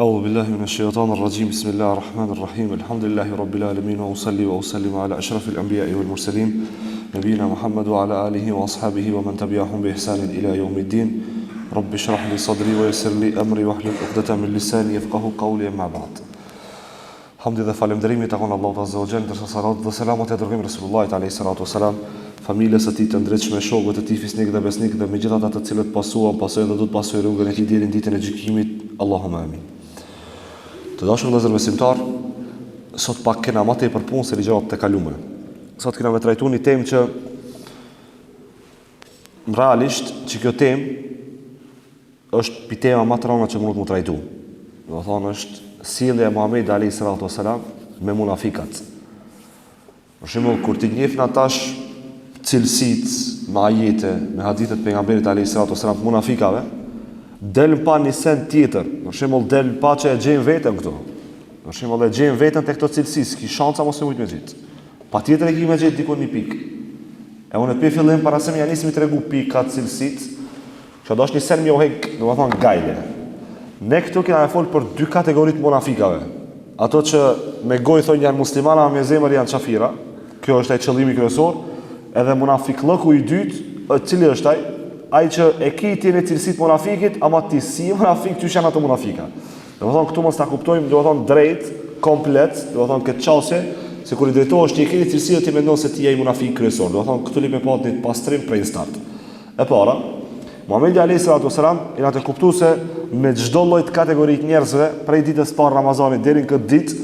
أعوذ بالله من الشيطان الرجيم بسم الله الرحمن الرحيم الحمد لله رب العالمين وأصلي وأسلم على أشرف الأنبياء والمرسلين نبينا محمد وعلى آله وأصحابه ومن تبعهم بإحسان إلى يوم الدين رب اشرح لي صدري ويسر لي أمري واحلل عقدة من لساني يفقه قولي أما بعد Hamdi dhe falënderimi i takon Allahut Azza wa Jall, ndërsa salatet dhe selamat ia dërgojmë Resulullahit alejhi salatu wa selam, familjes së tij të ndritshme, shokëve të tij fisnikë dhe besnikë dhe me gjithë ata të cilët pasuan, pasojnë dhe do të pasojnë rrugën e tij deri në ditën e gjykimit. Allahumma amin. Të dashur vëllezër besimtar, sot pak kena ma tepër punë se ligjëratat e kalume. Sot kena me trajtu një temë që realisht që kjo temë është pi tema ma të rana që mundet m'u trajtu. Domethonë është sjellja e Muhammedit alayhi salatu wasalam me munafikat. Për shembull, kur t'i njefna tash cilësitë me ajete, me hadithet e pejgamberit alayhi salatu wasalam të munafikave, del në pah një send tjetër. Për shembull, del në pah që e gjejmë veten këtu. Për shembull, e gjejmë veten te këto cilësi, s'ki shansa mos me mujt me gjetë. Patjetër e ki me gjetë diku një pikë. E unë pi fillim para se me ja nis me tregu pikat cilësitë, Që do është një sen me jau hek, domethonë gajle. Ne këtu kena me folë për dy kategori të munafikave. Ato që me gojë thonë janë muslimana, me zemër janë qafira. Kjo është ai qëllimi kryesor. Edhe munafikllëku i dytë, cili është ai? Ai që e ki ti në cilësitë e munafikit, ama ti s'je munafik, qysh janë ato munafika. Domethonë këtu mos ta kuptojmë, domethonë drejt, komplet, domethonë këtë qasje, se kur i drejtohesh ti e ke një cilësi dhe ti mendon se ti je ai munafik kryesor. Domethonë këtu lyp me pa një pastrim prej në start. E para, Muhamedi alayhi salatu wasalam jena tu kuptu se me çdo lloj të kategori të njerëzve prej ditës parë Ramazanit deri në këtë ditë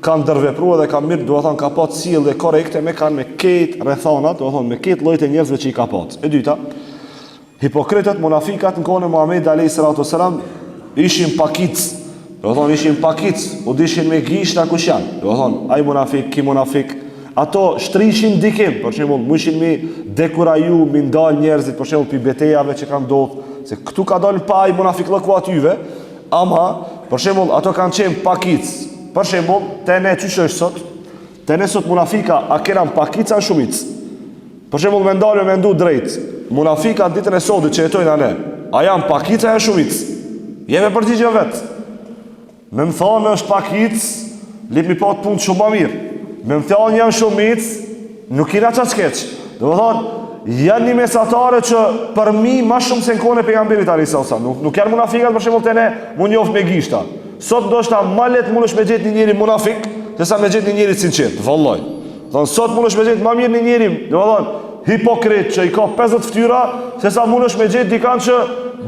ka ndërvepruar dhe ka mirë, domethonë ka pas sjellje korrekte me kanë me krejt rrethanat, domethonë me krejt llojet e njerëzve që i ka pas. E dyta, hipokritët, munafikat në kohën e Muhamedit alayhi salatu wasalam ishin pakicë, domethonë ishin pakicë, u dishin me gishta kush janë. Domethonë ai munafik, ki munafik, Ato shtrishin ndikim, për shembull, mujshin mi dekuraju, mi ndal njerëzit, për shembull, pi betejave që kanë ndodhë, se këtu ka dalë n'pah ai munafikllëku atyve, ama, për shembull, ato kanë qenë pakicë. Për shembull, te ne qysh është sot? Te ne sot munafika, a kena në pakicë a në shumicë? Për shembull, me ndalë me mendu drejt, munafika ditën e sotit që jetojnë ne, a janë pakicë a janë shumicë? Jepe përgjigjen vetë. Me më thonë është pakicë, lyp mi pa punët shumë ma mirë. Me më thonë janë shumicë, nuk jena qaq keq. Domethonë, janë një mesatare që përmi ma shumë se në kohën e pejgamberit alejhi selam. Nuk, nuk janë munafikat për shembull te ne, m'u njoft me gishta. Sot ndoshta ma lehtë mundesh me gjetë një njeri munafik, sesa me gjetë një njeri të sinqertë. Vallaj. Thonë, sot mundesh me gjetë ma mirë një njeri, domethonë, hipokrit që i ka 50 fytyra, sesa mundesh me gjetë dikan që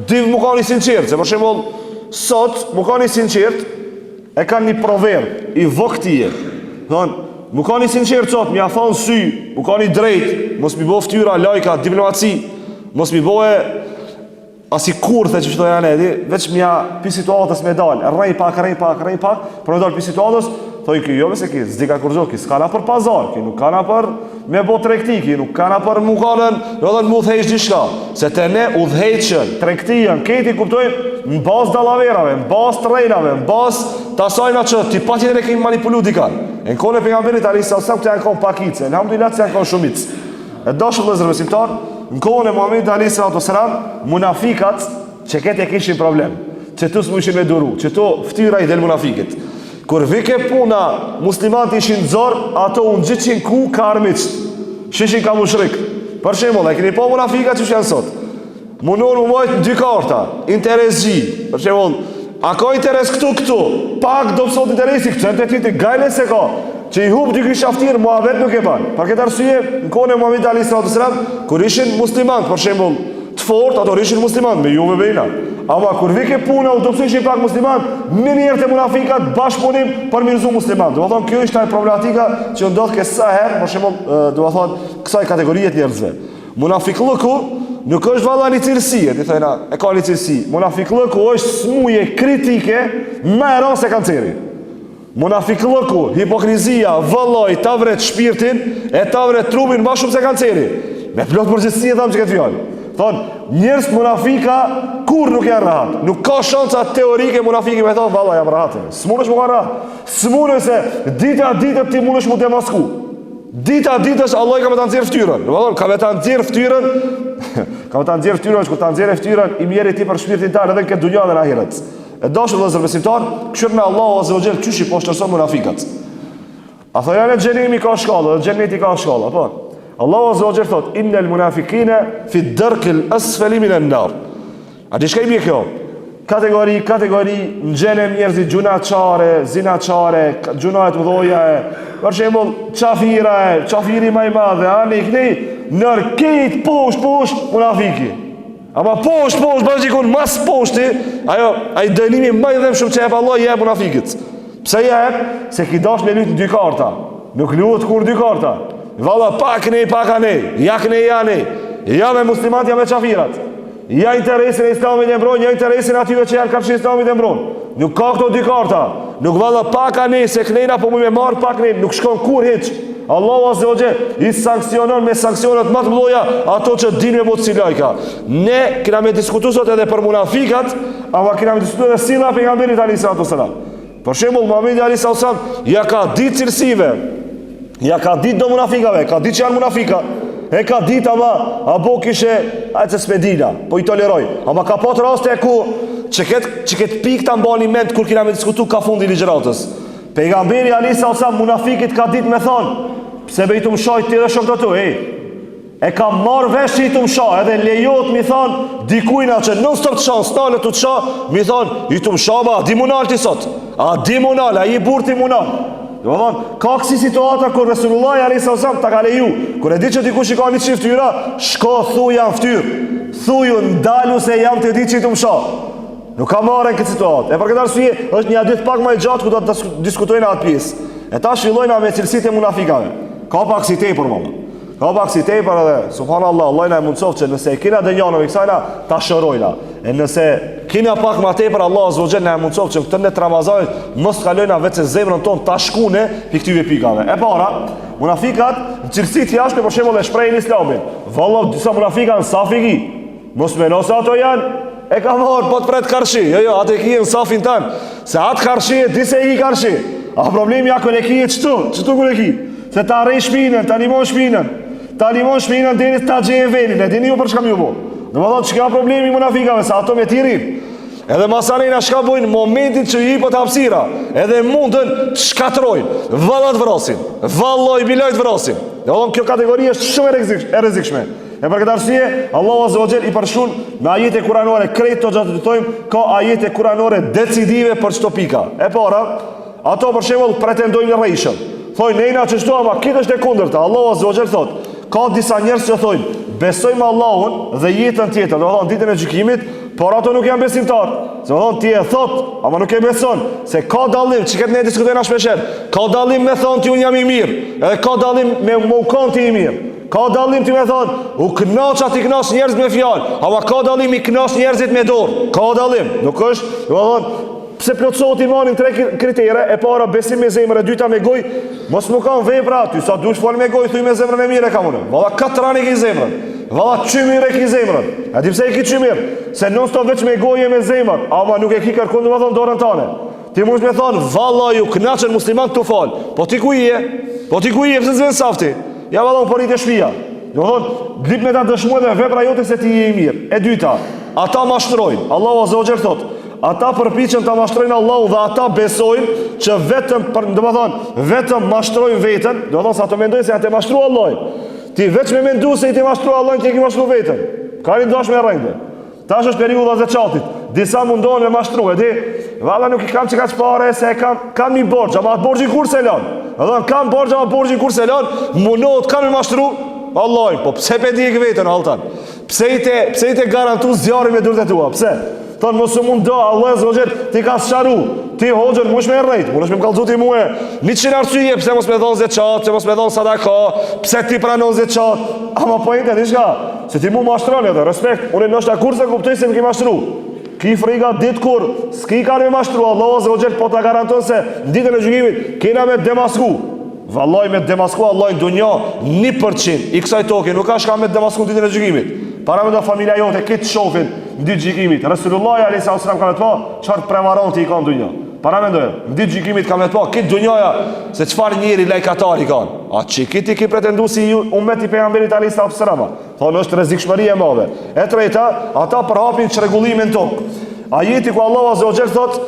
di mu kanë i sinqertë. Se për shembull, sot mu kanë i sinqertë, e kanë një proverb, i voktie. Thonë, mu kanë i sinqertë sot, m'ja thonë sy, mu kanë i drejtë, mos mi bo fytyra, lajka, diplomaci, mos mi bo e Asi kurthe që qëto janë edhe, veç mja pi situatës me dal, rrej pak, rrej pak, rrej pak, për me dal pi situatës, thoj ky jo se ki, s'di ka kurgjo, ki s'ka na për pazar, ki nuk ka na për me bo tregti, ki nuk ka na për mu kanën, jo dhe mu udhëheq diçka, se te ne udhëheqjen, tregtijen, krejt i kuptojmë në bazë dallaverave, në bazë të rrejnave, në bazë të asajna që ti patjetër e ke manipulu dikan. E në kohën e pejgamberit alejhi selam këta janë konë pakicë, elhamdulillah që janë konë shumicë. E dashur vëllezër besimtar, në kohën e Muhamedit alayhi salatu wasalam, munafikat që këtë e kishin problem, qetu s'mujshin me duru, qetu fytyra i del munafikit. Kur vike puna, muslimanët ishin zor, ato u ngjitshin ku ka armiqt. Shishin ka mushrik. Për shembull, e keni pa munafikat qysh janë sot. Mundohen mu majtë në dy karta, interesxhi, për shembull, a ka interes këtu këtu, pak dobësohet interesi, këtu e të tjetri, gajle se ka, që i hup dy kisha ftyrë, muhabet nuk e ban. Për këtë arsye, në kohën e Muhamedit alejhi salatu selam, kur ishin musliman, për shembull, të fort, ato ishin musliman, me juve bejna. Ama kur vike puna, u dobësishin pak musliman, menjëherë te munafikat, bashkëpunim për me i rrëzu musliman. Domethonë, kjo ishte problematika që ndodh ke sa herë, për shembull, domethonë, kësaj kategorie të njerëzve. Munafikllëku nuk është valla një cilësi, e ti thojna, e ka një cilësi. Munafikllëku është smuje kritike më e rëndë se kanceri. Munafikllëku, hipokrizia, vëllai ta vret shpirtin e ta vret trupin më shumë se kanceri. Me plot përgjegjësi e tham që këtë fjalë. Thon, njerëz munafika kurrë nuk janë rahat. Nuk ka shansa teorike munafiki me thon valla jam rahat. S'mundesh me kanë rahat. S'mundesh se dita ditës ti mundesh mu demasku. Dita ditës Allahu ka me ta nxjerr fytyrën. Domethënë ka me ta nxjerr fytyrën. Ka me ta nxjerr fytyrën, kur ta nxjerr fytyrën, i mjeri ti për shpirtin tënd edhe në këtë dunja dhe në ahiret. E dashur vëllezër besimtar, kqyrne Allahu Azza wa Jall qysh i poshtërson munafikat. A thonë janë xhehenemi ka shkallë, dhe xheneti ka shkallë, apo? Allahu Azza wa Jall thot: "Innal munafiqina fi ad-darkil asfali min an-nar." A di çka i bie kjo? Kategori, kategori, në xhehenem njerëzit gjynahqare, zinaqare, gjynahe të mëdha e, për shembull, qafira e, qafiri ma i madh, ani kënej, nër krejt poshtë, poshtë, munafiki. Ama poshtë, poshtë, bash dikun mas poshti, ajo, ai dënimi ma i dhembshëm që jep Allah, jep munafikit. Pse jep? Se ki dash me lujt në dy karta. Nuk luhet kurrë dy karta. Valla pak nej, pak anej, ja kënej, ja anej. Ja me muslimant, ja me qafirat. Ja interesin e islamit e mbron, ja interesin e atyve që janë karshi islamit e mbron. Nuk ka këto dy karta. Nuk valla pak anej, se kënejna po muj me marrë pak nej, nuk shkon kurrë hiç. Allahu Azza wa Jall i sanksionon me sanksionet më të mëdha ato që dinë me bo si lajka. Ne kena me diskutu sot edhe për munafikat, ama kena me diskutu edhe sjellja e pejgamberit alayhi salatu wasalam. Për shembull, Muhamedi alayhi salatu wasalam ja ka ditë cilësive. Ja ka ditë do munafikave, ka ditë që janë munafika. E ka ditë ama, apo kishe, ajtë se s'pe dina, po i toleroj. Ama ka pat raste ku, që këtë, që këtë pikë ta mbani mend kur kina me diskutu ka fundi ligjëratës. Pejgamberi alayhi salatu wasalam munafikit ka ditë me thonë, pse be je tu m'sha ti dhe shokët e tu, ej, E kam marrë vesh që je tu m'sha, edhe lejohet mi thonë, dikujna që non stop të shan, s'nalet tu të sha, mi thonë, je tu m'sha, ba, a di m'u nalë ti sot, a di m'u nalë, a je burrë ti m'u nalë. Domethonë, ka kësi situata kur Resulullah alejhi selam ta ka leju, kur e di që dikush i ka një qift ftyra, shko thuja në ftyrë, thuju ndalu se jam tu e ditë që je tu m'sha. Nuk ka marre në këtë situatë. E për këtë arsye është një hadith pak më i gjatë ku do të diskutojmë atë pjesë. E tash fillojna me cilësitë e munafikave. Ka pak si tepër më. Ka pak si tepër edhe subhanallahu, Allahu na e mundsoft që nëse e kena dënjanën e kësajna ta shërojna. E nëse kena pak më tepër Allahu azza wa jall na e mundsoft që këtë net Ramazanit mos të kalojna veç se zemrën tonë ta shkune pi këtyre pikave. E para, munafikat në cilësi të jashtme për shembull e shprehin islamin. Valla disa munafika në saf i ki. Mos meno se ato janë, e ka marrë, po të pret karshi. Jo, jo, atë e kije në safin tanë. Se atë karshi e di se e ki karshi. A problemi a kur e kije qëtu, qëtu kur e ki. Se ta rreh shpinën, ta limon shpinën. Ta limon shpinën deri ta gjeje venin. E dini ju për çka me ju bo. Domethonë, që ka problemi i munafikave, se ato me t'i rrinë. Edhe masanejna shka bojnë momentin që i jipet hapsira, edhe mundën të shkatrojnë, valla të vrasin, vallaj bilaj të vrasin. Domethonë, kjo kategori është shumë e rrezikshme. E për këtë arsye, Allahu Azza wa Jall i përshkruan me ajete kuranore krejt këto që do të thojmë, ka ajete kuranore decidive për çto pika. E para, ato për shembull pretendojnë rrejshëm. Thojnë ne jena qështu ama krejt është e kundërta. Allahu Azza wa Jall thotë, ka disa njerëz që thojnë, besojmë Allahun dhe jetën tjetër, domethonë ditën e gjykimit, por ato nuk janë besimtar. Domethonë ti e thot, ama nuk e beson, se ka dallim, që këtë ne diskutojna shpeshherë, ka dallim me thonë ti unë jam i mirë, edhe ka dallim me me u kon ti i mirë. Ka dallim ti me thonë, u knaqa t'i knaq njerëz me fjalë, ama ka dallim i knaq njerëzit me dorë. Ka dallim, nuk është, domethonë, pse plotësohet imani në tre kritere, e para besim me zemër, e dyta me gojë, mos me kanë vepra aty, sa dush fol me gojë, thuj me zemrën e mirë e kam unë. Valla katran e ki zemrën. Valla qymyr e ki zemrën. A di pse e ki qymyr? Se non stop veç me gojë e me zemër, ama nuk e ki kërkun domethonë dorën tane. Ti mund me thonë, valla ju knaqen musliman tu fal. Po ti ku je? Po ti ku je? Pse s'vjen n'saf ti? Ja valla unë po rri te shpia. Domethonë, lyp me ta dëshmu edhe vepra jote se ti je i mirë. E dyta, ata mashtrojnë. Allahu Azza wa Jall thotë, ata përpiqen ta mashtrojnë Allahun dhe ata besojnë që vetëm për, domethonë, vetëm mashtrojnë veten, domethonë se ato mendojnë se janë tu mashtru Allahun. Ti veç me mendu se je tu mashtru Allahun, ti e ki mashtru veten. Ka një dash me rrejtë. Tash është periudha e zeqatit. Disa mundohen me mashtru, e di? Valla nuk i kam qekaq pare se e kam kam një borxh, ama atë borxhin kurrë s'e lan. Edhe kam borxh, ama borxhin kurrë s'e lan, mundohet ka me mashtru. Allahin, po pse pe djeg veten Altan? Pse je tu pse je tu garantu zjarrin me durët e tua? Pse? Thon mos u mundo, Allah azza wa jall, t'i ka sqaru. Ti hoxhën mush me rrejt, mundesh me m'kallzu ti mue. 100 arsye pse mos me dhon zeqat, pse mos me dhon sadaka, pse ti pranon zeqat. Ama poenta diçka, se ti mu mashtron edhe, respekt, unë ndoshta kurrë s'e kuptoj se më ke mashtru. Ki frikë at ditë kur s'ki kan me mashtru, Allahu azza wa jall po ta garanton se në ditën e gjykimit kena me demasku. Vallaj me demasku Allah në dunja 1% i kësaj toke nuk ka shka me demasku në ditën e gjykimit. Paramendo familja jote këtë shofin në ditë gjykimit. Resulullah alayhi sallam ka me të pa çfarë prevaranti i ka në dunja. Paramendo në ditë gjykimit ka me të pa këtë dunjaja se çfarë njeri lajkatar i kanë. A që këtë i ki pretendu si ju umet i pejgamberit alayhi sallam. Thonë është rrezikshmëri e madhe. E treta, ata përhapin çrregullime në tokë. Ajeti ku Allahu Azza wa Jall thot,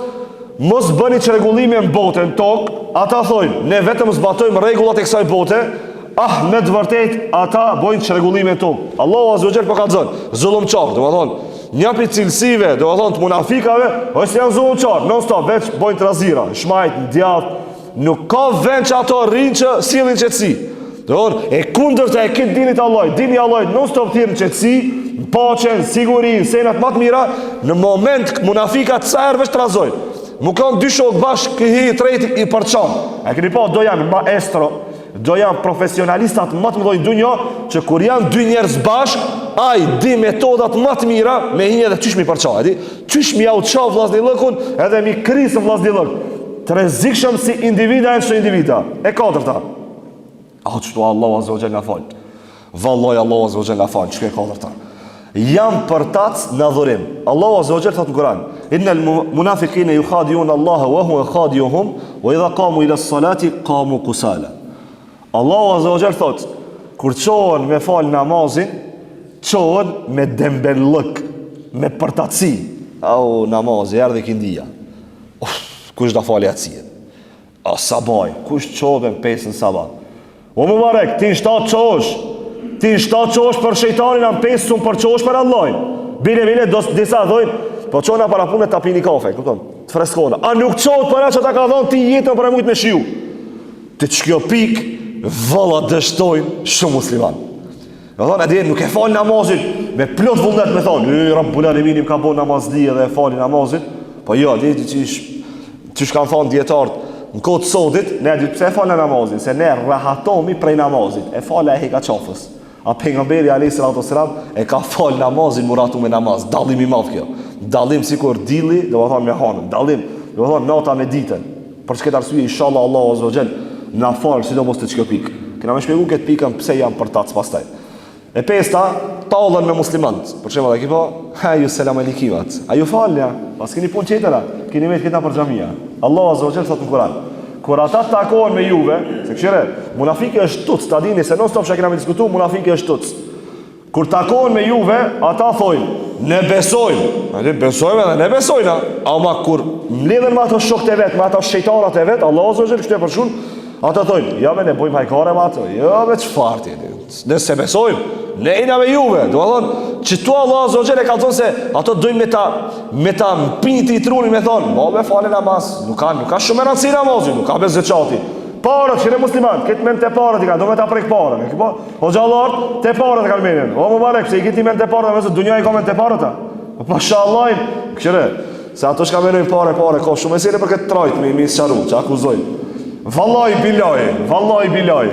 mos bëni çrregullime në botë, në tokë, ata thojnë, ne vetëm zbatojmë rregullat e kësaj bote, ah, me të vërtetë ata bojnë çrregullime në tokë. Allahu Azza wa Jall po kallzon, zullumqar, domethënë, një prej cilësive, domethënë të munafikave, është se janë zullumqar, non stop veç bojnë trazira, shmajt, djath, Nuk ka vend që ato rrinë që sjellin qetësi. Domethënë, e kundërta e këtë dinit Allahit, dini Allahit non stop thirr në qetësi, në paqe, në siguri, në senat ma të mira, në moment munafikat sa herë veç trazojnë. Mu kanë dy shokë bashkë, hi i treti i përçan. A keni pa, do janë maestro, do janë profesionalistat më të mëdhenj n'dunja, që kur janë dy njerëz bashkë, ai di metodat më të mira me hi edhe qysh mi përça, e di? Qysh mi jau ça vllaznillëkun edhe mi krisë vllaznillëk. Të rrezikshëm si individa e si individa. E katërta. Ah, qëtu Allahu Azza wa Jall na fal. Vallahi Allahu Azza wa Jall na fal, qe e katërta. Janë përtac në adhurim. Allahu Azza wa Jall thot në Kur'an: "Innal munafiqina yukhadi'un Allaha wa huwa khadi'uhum wa idha qamu ila as-salati qamu kusala." Allahu Azza wa Jall thot: "Kur çohen me fal namazin, çohen me dembellëk, me përtaci." Au namazi erdhi ikindia. Uf, kush do fali jacinë? A sabaj, kush çohet në pesë në sabah? O Mubarek, ti në shtatë çohesh. Ti në shtatë çohesh për shejtanin, a në pesë s'un përçohesh për Allahin. Bile, bile, do, disa thojnë, po çona para pune ta pini kafe, kupton? Të freskona. A nuk çohet për atë që ta ka dhonë ti jetën për e mujtë me shiju? Te qikjo pikë, valla dështojnë shumë musliman. Me thonë, edhe nuk e falë namazin, me plot vullnet me thonë, e, Rabbul Alemin im ka bo namazli edhe e fali namazin, po jo, di qysh, qysh kanë thonë dijetarët, në kohë të sodit, ne di pse e falë namazin, se ne rahatomi prej namazit, e fala e heka qafës. A pejgamberi alayhi salatu wasalam e ka fal namazin mu rahatu me namaz, dallim i madh kjo. Dallim sikur dilli, domethonë me hanën, dallim, domethonë nata me ditën. Për këtë arsye inshallah Allahu azza wa jall na fal sidomos te kjo pikë. Kena me shpjegu këtë pikën pse janë përtac pastaj. E pesta, tallen me muslimant. Për shembull, e ki po, ha ju selam aleikimat. A ju falni? Pas keni punë tjetër, keni vetë këta për xhamia. Allahu azza wa jall thotë në Kur'an. Kur ata takohen me juve, se këshire, munafiki është tuc, ta dini se non stop çka kena me diskutu, munafiki është tuc. Kur takohen me juve, ata thojnë, ne besojmë. Ne besojmë edhe ne besojna. Ama kur mledhen me ato shokët e vet, me ato shejtanat e vet, Allahu azza wa jall kështu e përshkruan, ata thojnë, ja me ne bojmë hajgare me ato. Jo me çfarë ti? Ne s'e besojmë. Ne jena me juve. Domethonë, qitu Allahu azza wa jall e ka thonë se ato dojnë me ta me ta mpiti trunin me thonë, "Po me falë namaz, nuk ka nuk ka shumë rëndësi namazi, nuk ka be zeqati." Parët, që ne musliman, këtë mend te parët i ka, do me ta prek parën, e po? Hoxhallarët, te parët e kanë menjen. O Mubarek, pse i ki ti mend te parët, me se dunja i ka mend te parët, a? Po mashallah, kqyre, se ato çka menojnë pare, pare, ka shumë mesele për këtë trajt, me, me sqaru, që akuzojnë. Vallaj bilaj, vallaj bilaj,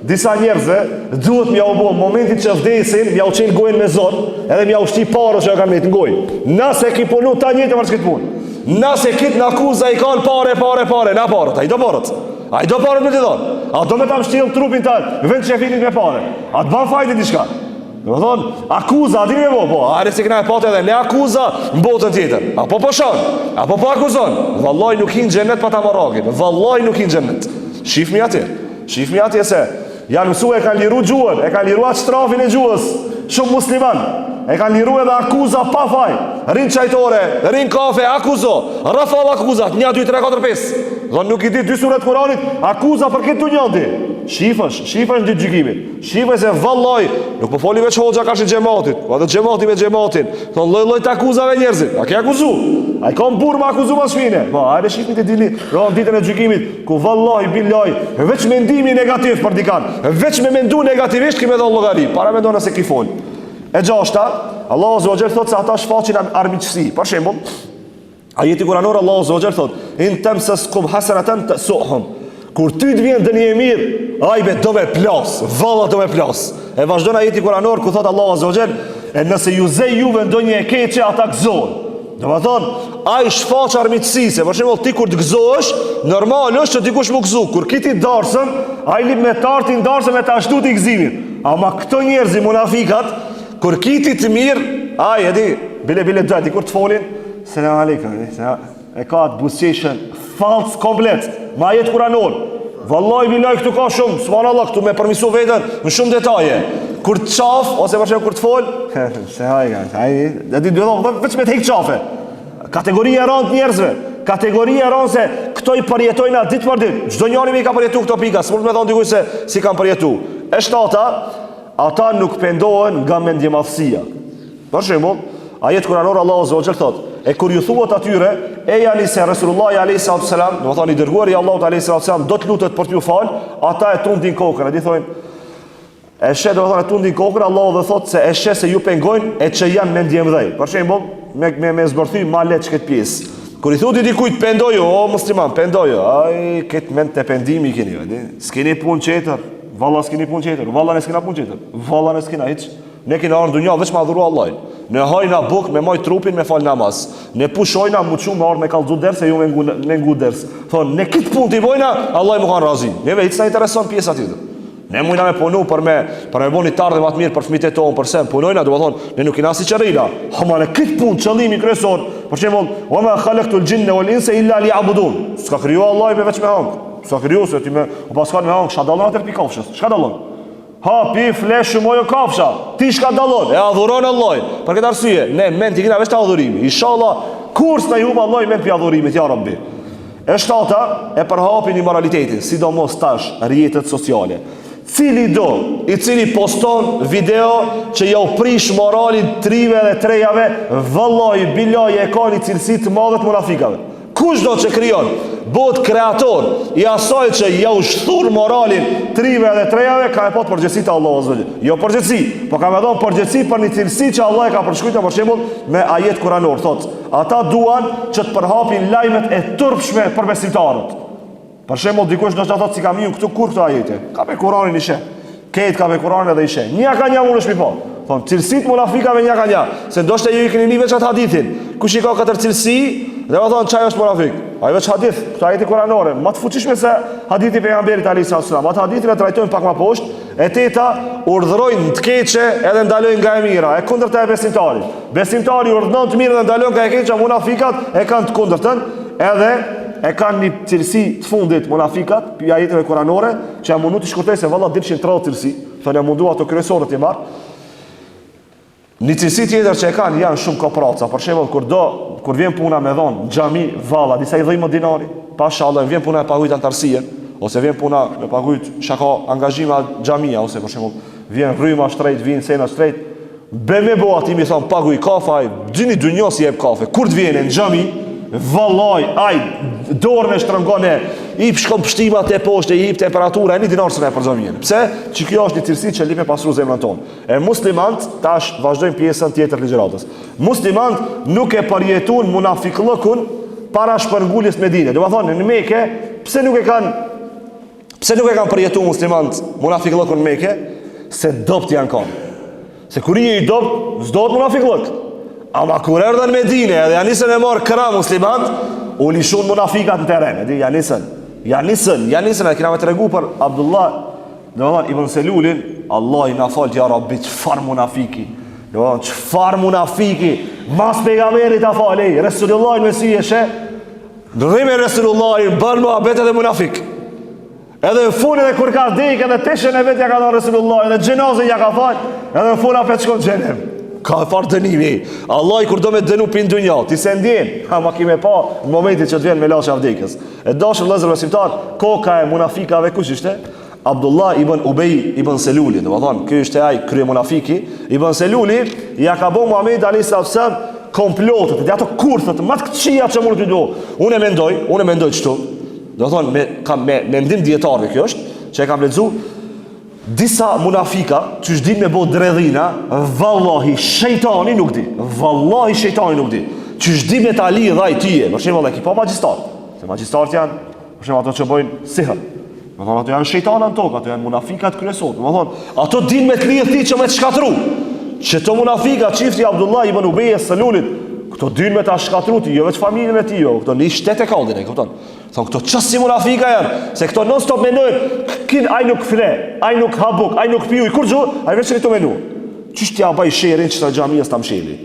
disa njerëzve duhet m'jau bo momentit që vdesin, m'jau çel gojën me zor, edhe m'jau shti parët që ja kanë met në gojë. Nëse ki punu ta njëjtë për këtë punë. Nëse kit në akuza i kanë pare, pare, pare, na parët, a i do parët. A i do pare me t'i dhonë? A do me ta mshtjell trupin tanë, në vend që e finit me pare? A të ban fajde diçka? Domethonë, akuza, a dini me bo? Po, a se kena e patë edhe ne akuza në botën tjetër. A po po shan? A po po akuzon? Vallaj nuk hin xhenet pa ta marrë hakin. Vallaj nuk hin xhenet. Shifmi atje. Shifmi atje se Janë mësu e kanë liru gjuhën, e kanë liru atë shtrafin e gjuhës, shumë musliman, e kanë liru edhe akuza pa faj, rrin çajtore, rrin kafe, akuzo, rafal akuzat, 1, 2, 3, 4, 5, dhe nuk i di dy suret Kuranit, akuza për këtë dunja di, shifësh, shifësh në ditë gjykimit, shifësh se vallaj, nuk po foli veç hoxha karshi xhematit, po edhe xhemati me xhematin, thonë lloj lloj të akuzave njerëzit, a ke akuzu, a i kam burrë me akuzu mas shpine, po, a e shifni të dini, në ditën e gjykimit, Ku vallahi billahi, veç mendimi negativ për dikan, veç me mendu negativisht ki me dhënë llogari, paramendo nëse ki fol. E gjashta, Allahu azza wa jall thotë se ata shfaqin armiqësi. Për shembull, ajeti kuranor Allahu azza wa jall thotë: "In tamsaskum hasanatan tasuhum." Kur ty të vjen ndonjë e mirë, ai be do me plas, valla do me plas. E vazhdon ajeti kuranor ku thotë Allahu azza wa jall, e nëse ju zë juve ndonjë e keqe, ata gëzohen. Domethonë, ai shfaq armiqësi, se për shembull ti kur të gëzohesh, normal është që dikush mu gëzu. Kur ki ti darsëm, ai lyp me t'ardh në darsëm e ta shtu ti gëzimin. Ama këto njerëzi munafikat, kur ki ti të mirë, ai e di, bile bile do, dikur të folin, selam aleikum, e ka atë buzëqeshjen fals komplet, me ajet kuranor. Vallaj bilaj këtu ka shumë, subhanallah këtu me përmisu veten në shumë detaje. Kur të qaf ose për shembull kur të fol, se haj, ai, e di do të veç me të hek qafe. Kategori e rëndë njerëzve, kategori e rëndë se këto i përjetojna ditë për ditë. Çdo njeri i ka përjetu këto pika, s'mund me thonë dikush se s'i kam përjetu. E shtata, ata nuk pendohen nga mendjemadhësia. Për shembull, ajet kuranor Allahu azza wa jall thot, e kur ju thuhet atyre, ejani se Resulullahi alayhi salatu selam, domethonë i dërguari i Allahut alayhi salatu selam do të lutet për t'ju fal, ata e tundin kokën, e di thonë E sheh domethonë e tundin kokën, Allahu dhe thotë se e sheh se ju pengojnë e që janë mendjemdhej. Për shembull, me, me, me zbërthy ma lehtë këtë pjesë. Kur i thotë dikujt pendoju, o musliman, pendoju, ai, këtë mend të pendimi keni, e di? S'keni punë tjetër, valla s'keni punë tjetër, valla ne s'kena punë tjetër, valla ne s'kena hiç. Ne kena ardhë në dunja veç me adhuru Allahin. Ne hajna buk me majt trupin me fal namaz. Ne pushojna mu çu me ardhë me kallzu ders e ju me ngu, me ngu ders. Thonë, ne këtë punë t'i bojna, Allahi me kanë razi. Neve hiç s'na intereson pjesa tjetër. Ne mujna me punu për me, për me bo një t'ardhme ma të mirë për fëmijët e tonë, për sen, punojna, domethonë, ne nuk kena si qërrina. Ama ne këtë punë, qëllimi kryesor, për shembull, wa ma khalaqtul jinna wal insa illa liya'budun. S'ka kriju Allahu me veç me hangër. S'ka kriju se ti me, u paskan me hangër, çka dallon atëherë pi kafshës? Çka dallon? Ha, pi, fle, shumojo kafsha. Ti çka dallon? E adhuron Allahin. Për këtë arsye, ne mend i kena veç te adhurimi. Inshallah, kurrë s'na i humb Allahu mend pi adhurimit, ja Rabbi. E shtata, e përhapin imoralitetin, sidomos tash rrjetet sociale. Cilido, i cili poston video që jau prish moralin t'rive dhe t'rejave, vallahi, billahi e ka një cilësi të madhe të munafikave. Kushdo që krijon, bëhet kreator i asaj që jau shthur moralin t'rive dhe t'rejave, ka me pas përgjegjësi te Allahu azza Jo përgjegjësi, po ka me dhonë përgjegjësi për një cilësi që Allah e ka përshkrujtë për shembull me ajet kuranor, thotë, Ata duan që të përhapin lajmet e turpshme për besimtarët. Për shembull, dikush ndoshta thotë s'i kam ni këtu kurrë këto ajete. Kape Kur'anin i sheh. Krejt kape Kur'anin edhe i sheh. Një ka një mundesh mi pa. Thon cilësitë munafikave një ka një, se ndoshta ju i keni ni veç atë hadithin. Kush i ka katër cilësi, domethonë qaj është munafik. Ai veç hadith, këto ajete kuranore, më të fuqishme se hadithi i pejgamberit alayhis salam. Atë hadithin e trajtojmë pak më poshtë. E teta, urdhërojnë të keqe edhe ndalojnë nga e mira, e kundërta e besimtarit. Besimtari urdhëron të mirën dhe ndalon nga e keqja, munafikat e kanë të kundërtën, edhe e kanë një cilësi të fundit munafikat, pi ajeteve kuranore, që jam mundu t'i shkurtoj se valla dilshin 30 cilësi, thonë jam mundu ato kryesore t'i marr. Një cilësi tjetër që e kanë janë shumë kopraca, për shembull kur do kur vjen puna me dhon xhami valla, disa i dhëmë dinari, pasha Allah vjen puna e pagujt antarësinë, ose vjen puna me pagujt shaka angazhima xhamia ose për shembull vjen rryma shtrejt, vjen sena shtrejt, Be me bo ati mi thonë paguj kafe, aj, gjini dynjo s'i jep kafe. Kur të vjen në xhami, vallaj, aj, dorën e shtrëngon e, i shkon pështima te poshtë, i hip temperatura, e një dinar s'e për xhaminë. Pse? Që kjo është një cilësi që lyp me pastru zemrën tonë. E muslimant, tash vazhdojmë pjesën tjetër të ligjëratës. Muslimant nuk e përjetun munafikllëkun para shpërnguljes Medine. Domethonë, në Meke, pse nuk e kanë Pse nuk e kanë përjetu muslimant munafikllëkun në Meke? Se dobt janë kanë. Se kur je i dobt, s'dohet munafikllëk. Ama kur erdhën në Medine edhe janë nisën me marr krah muslimant, u lishun munafikat në terren. E di, janë nisën. Janë nisën, janë nisën, edhe kena me tregu për Abdullah, domethonë Ibn Selulin, Allahi na faltë, ja Rabbi, çfarë munafiki. Domethonë, çfarë munafiki, mas pejgamberit ta falë, ej, Resulullahin me sy e sheh, Rri me Resulullahin, bën muhabet edhe munafik. Edhe në fund edhe kur ka dek edhe teshën e vet ja ka dhënë Resulullahi edhe xhenazën ja ka fal, edhe në fund apet shkon xhenem. Ka farë dënimi. Allahi kur do me dënu pi n'dunja, ti s'e ndjen, ama ki me pa në momentin që të vjen melaqja vdekjes. E dashur vëllezër besimtar, koka e munafikave kush ishte? Abdullah ibn Ubej ibn Seluli, domethonë, ky ishte ai kryemunafiki, ibn Seluli ja ka bo Muhamedit alayhis salam komplotet, dhe ato kurthet më të këqija që mund të do. Unë e mendoj, unë e mendoj kështu. Domethonë me kam me mendim dijetarëve kjo është, që e kam lexu disa munafika që din me bo dredhina, vallahi shejtani nuk di. Vallahi shejtani nuk di. Që di me ta lidh ai ty, për shembull, e ki pa magjistar. Se magjistarët janë Për shembull ato që bëjnë sihr. Domethonë, ato janë shejtana në tokë, ato janë munafikat kryesor. Domethonë, ato din me të lidh ti që me të shkatru. Qëto munafika, çifti Abdullah ibn Ubej Selulit, këto din me ta shkatru ti, jo veç familjen e tij, jo, këto një shtet e kallin, e kupton. Thonë, këto qësi munafika janë, se këto non stop menojnë, kin, ai nuk fle, ai nuk ha buk, ai nuk pi ujë, kurgjo, ai veç rri tu menu. Qysh t'ja baj sherrin qësaj xhamie s'ta msheli?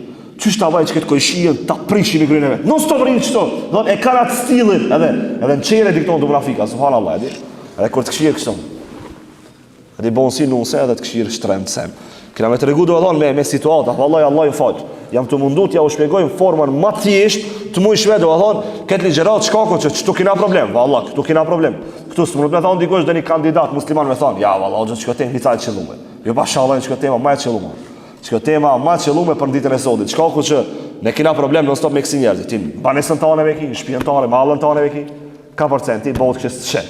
Qysh ta baj qëkëtë kojshien ta prishi me gryn e vet. Non stop rrinë qëto. Do e kanë atë stilin edhe edhe në çehre dikton të munafika, subhanallahu, e di. Edhe kur të këshir kështu. Edhe bon si nuse edhe të këshir shtrembë sen. Kena me tregu domethonë me me situata, vallahi Allahu ju fal. Jam tu u mundu t'ja u shpjegoj në formën ma të thjeshtë të mujshme, do të thonë, këtë ligjëratë shkaku që këtu kina problem, valla, këtu kina problem. Këtu s'mundet me thonë dikush dhe një kandidat musliman me thonë, ja, valla, o që kjo temë hiç a e qëllume. Jo pa shallën që kjo tema ma e qëllume. Që kjo tema ma e qëllume për në ditën e sotit. Shkaku që ne kina problem non stop me kësi njerëzit. Ti banesën tane me ki, në shpijën tane, mahallën tane me ki, ka përcenti, bëhet kështë të shë.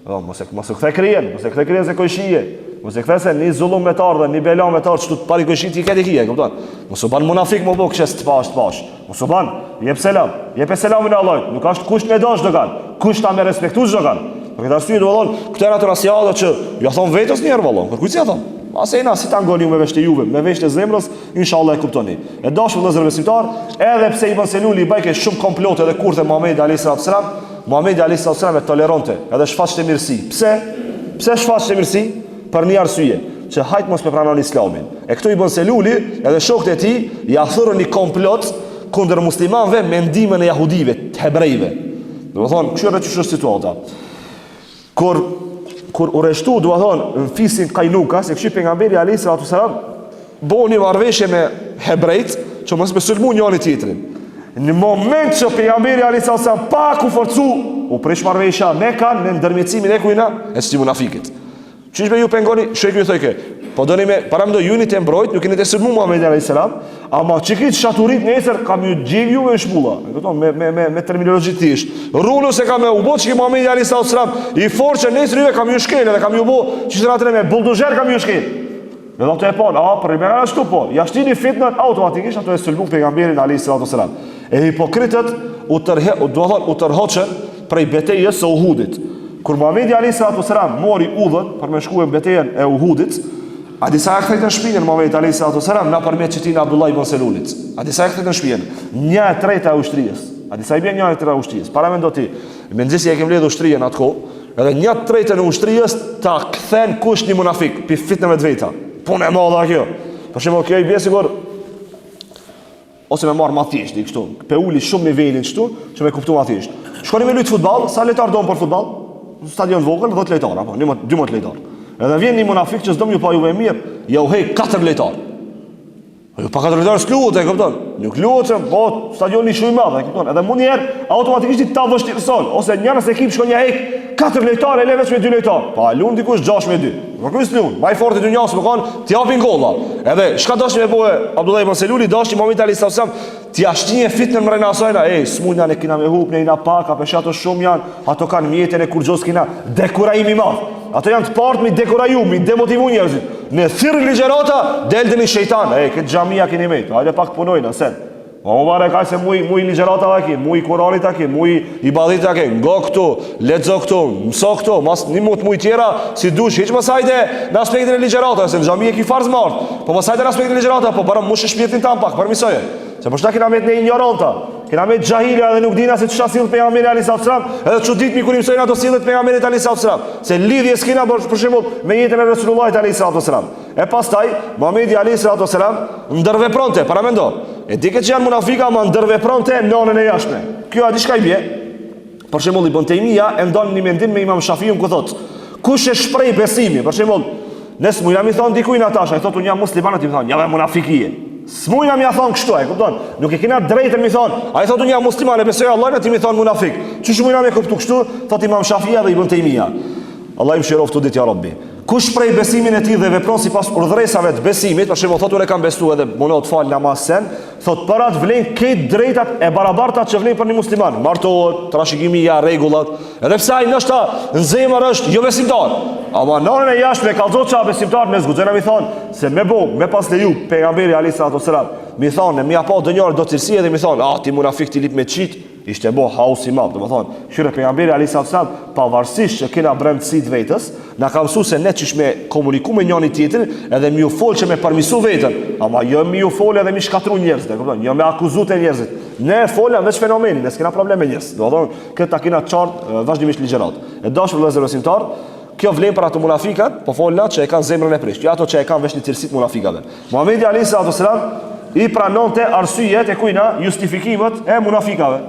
Do mos e mos e kthe kryen, mos e kthe kryen se kojshije. Mos e kthe se një zullum me t'ardh dhe një bela me t'ardh çtu pari kojshi ti këtë kije, kupton? Mos u ban munafik më bë kështë të pash të pash. Mos u ban, jep selam, jep selamin e Allahut. Nuk është kusht me dash dokan, kusht a me respektu çdokan. Për këtë arsye do të thonë, këto janë ato nasihatë që ja thon vetes një herë vallon, kërkujt ja thon. Ase na si ta ngoni me vesh të juve, me vesh të zemrës, inshallah e kuptoni. E dashur vëllezër besimtar, edhe pse Ibn Seluli i bajke shumë komplote dhe kurthe Muhamedit alayhis salam, Muhamedi alayhis salam e toleronte, edhe shfaqte mirësi. Pse? Pse shfaqte mirësi? Për një arsye, që hajt mos me pranon Islamin. E këtu Ibn Seluli edhe shokët e tij ja thurën një komplot kundër muslimanëve me ndihmën e jahudive, të hebrejve. Domethënë, kqyre qysh është situata. Kur kur u rreshtu, do të thonë, në fisin Kajnuka, se kështu pejgamberi alayhis salatu selam boni marrëveshje me hebrejt që mos me sulmu njëri tjetrin. Në moment që pejgamberi alayhis salatu selam pak u forcu, u prish marrëveshja me kanë në ndërmjetësimin e kujna, e këtij munafikit. Qysh be ju pengoni, sheku ju thojke, po doni me, paramendo ju jeni të mbrojt, nuk jeni të sulmu Muhammedin a.s. Ama që kitë shaturit nesër, ka me ju djeg ju me shpulla. E kupton, me, me, me, me terminologji të thjeshtë. Runu se ka me u bo që ki Muhammedi a.s. I fortë që nesër juve ka me ju shkel edhe ka me ju bo, që të ratëre me buldozer ka me ju shkel. Dhe do të e ponë, a, për i me ashtu po, ja shtini fitnën automatikisht ato e sulmu pejgamberin a.s. E hipokritët u tërhe, u, do thonë, u tërhoqën prej betejës së Uhudit. Kur Muhammedi a.s. mori udhën për me shku në betejën e Uhudit, a di sa ja kthejtën shpinën Muhammedit a.s. nëpërmjet qëtina Abdullah ibn Selulit. A di sa ja kthejtën shpinën? Një e treta e ushtrijës. A di sa i bjen një e treta e ushtrijës? Paramendo ti, mezi e ke mbledh ushtrijen atë kohë, edhe një të tretën e ushtrijës ta kthen kush një munafik, pi fitneve të veta. Punë e madhe kjo. Për shembull, kjo i bje sikur ose me marr ma thjesht, i kështu, pe uli shumë nivelin kështu, që me kuptu ma thjesht. Shkoni me lujt futboll, sa lojtar don për futboll? Në stadion të vogël, 10 lojtar apo 12 12 lojtar. Edhe vjen një munafik që s'do më ju pa juve mirë, ja u hek 4 lojtar. Jo pa 4 lojtar s'luhet, e kupton? Nuk luhet se po stadioni shumë i madh, e kupton? Edhe mund një herë automatikisht ta vështirëson, ose njërës ekip shkon ja hek 4 lojtarë e le veç me 2 lojtarë. Pa lun dikush 6 me 2. Po kush lun? Ma i forti i dynjasë me kanë, t'japin golla. Edhe çka dashti me bo Abdullah ibn Seluli, dashti Muhammed alayhis salam t'ia shtije fitnën mrena asajna, ej, s'mujna ne kina me hup, ne jena pak, apo ato shumë janë, ato kanë mjete ne kurgjo s'kina, dekurajim i madh. Ato janë të partë mi dekuraju, mi demotivu njerëzit. Ne thirr ligjërata, del dhe një shejtan, ej, këtë xhamia keni met, hajde pak të punojna, sen. Po më bare ka se muj, muj ligjëratave ki, muj Kuranit ki, muj ibadetit ki, ngo këtu, lexo këtu, mëso këtu, mas një mut muj tjera, si dush, hiq mos hajde në aspektin e ligjëratave, se në xhami e ki farz martë, po mos hajde në aspektin e ligjëratave, po barem mushe shpirtin tan pak, përmisoje. Se po shta kena met ne ignoranta, kena met xhahila edhe nuk dina se çka sillet pejgamberi alayhis salam, edhe çuditmi kur i mësojnë ato sjelljet e pejgamberit alayhis salam, se lidhje s'kena për, për shembull me jetën e Resulullahit alayhis salam. E pastaj, Muhamedi alayhi salatu wasalam ndërvepronte, paramendo. E dike që janë munafika, ama ndërvepronte në anën e jashtme. Kjo a di çka i bie? Për shembull Ibn Taymija e ndon një mendim me Imam Shafiun ku thotë: Kush e shpreh besimin? Për shembull, ne s'mujna mi thon dikujt na tash, ai thotë unë jam musliman, ti më thon, ja ve munafik je. S'mujna mi thon kështu, e kupton? Nuk e kena drejtën mi thon, ai thotë unë jam musliman, e besoj Allahun, ti mi thon munafik. Qysh mujna me kuptu kështu? Thotë Imam Shafia dhe Ibn Taymija. Allahu i mëshiroftë të dytë ja Rabbi. Kush shpreh besimin e tij dhe vepron sipas urdhëresave të besimit, për shembull thotë unë kam besu edhe mundohet fal namaz sen, thotë për atë vlen krejt drejtat e barabarta që vlen për një musliman. Martohet, trashëgimia, rregullat, edhe pse ai ndoshta në zemër është jo besimtar. Ama në anën e jashtme kallzon që besimtar ne s'guxojna mi thon se me bo, me pas leju pejgamberi alayhi salatu wasalam, mi thon, me ja pa ndonjëri do cilësi edhe mi thon, ah ti munafik ti lip me qit, Ishte bo haos i madh, domethonë, kqyre pejgamberi alayhi salam, pavarësisht që kena brendësi të vetës, na ka mësu se ne qysh me komuniku me njëri tjetrin, edhe mi ju fol që me përmisu veten, ama jo mi ju fol edhe mi shkatru njerëzit, e kupton? Jo me akuzu të njerëzit. Ne folam veç fenomenin, ne s'kena problem me njerëz. Domethonë, këtë ta kena qartë vazhdimisht ligjërat. E dashur vëllezër besimtar, kjo vlen për ato munafikat, po folna që e kanë zemrën e prisht, jo ato që e kanë veç një cilësi të munafikave. Muhamedi alayhi salatu wasalam i pranonte arsyet e kujna justifikimet e munafikave.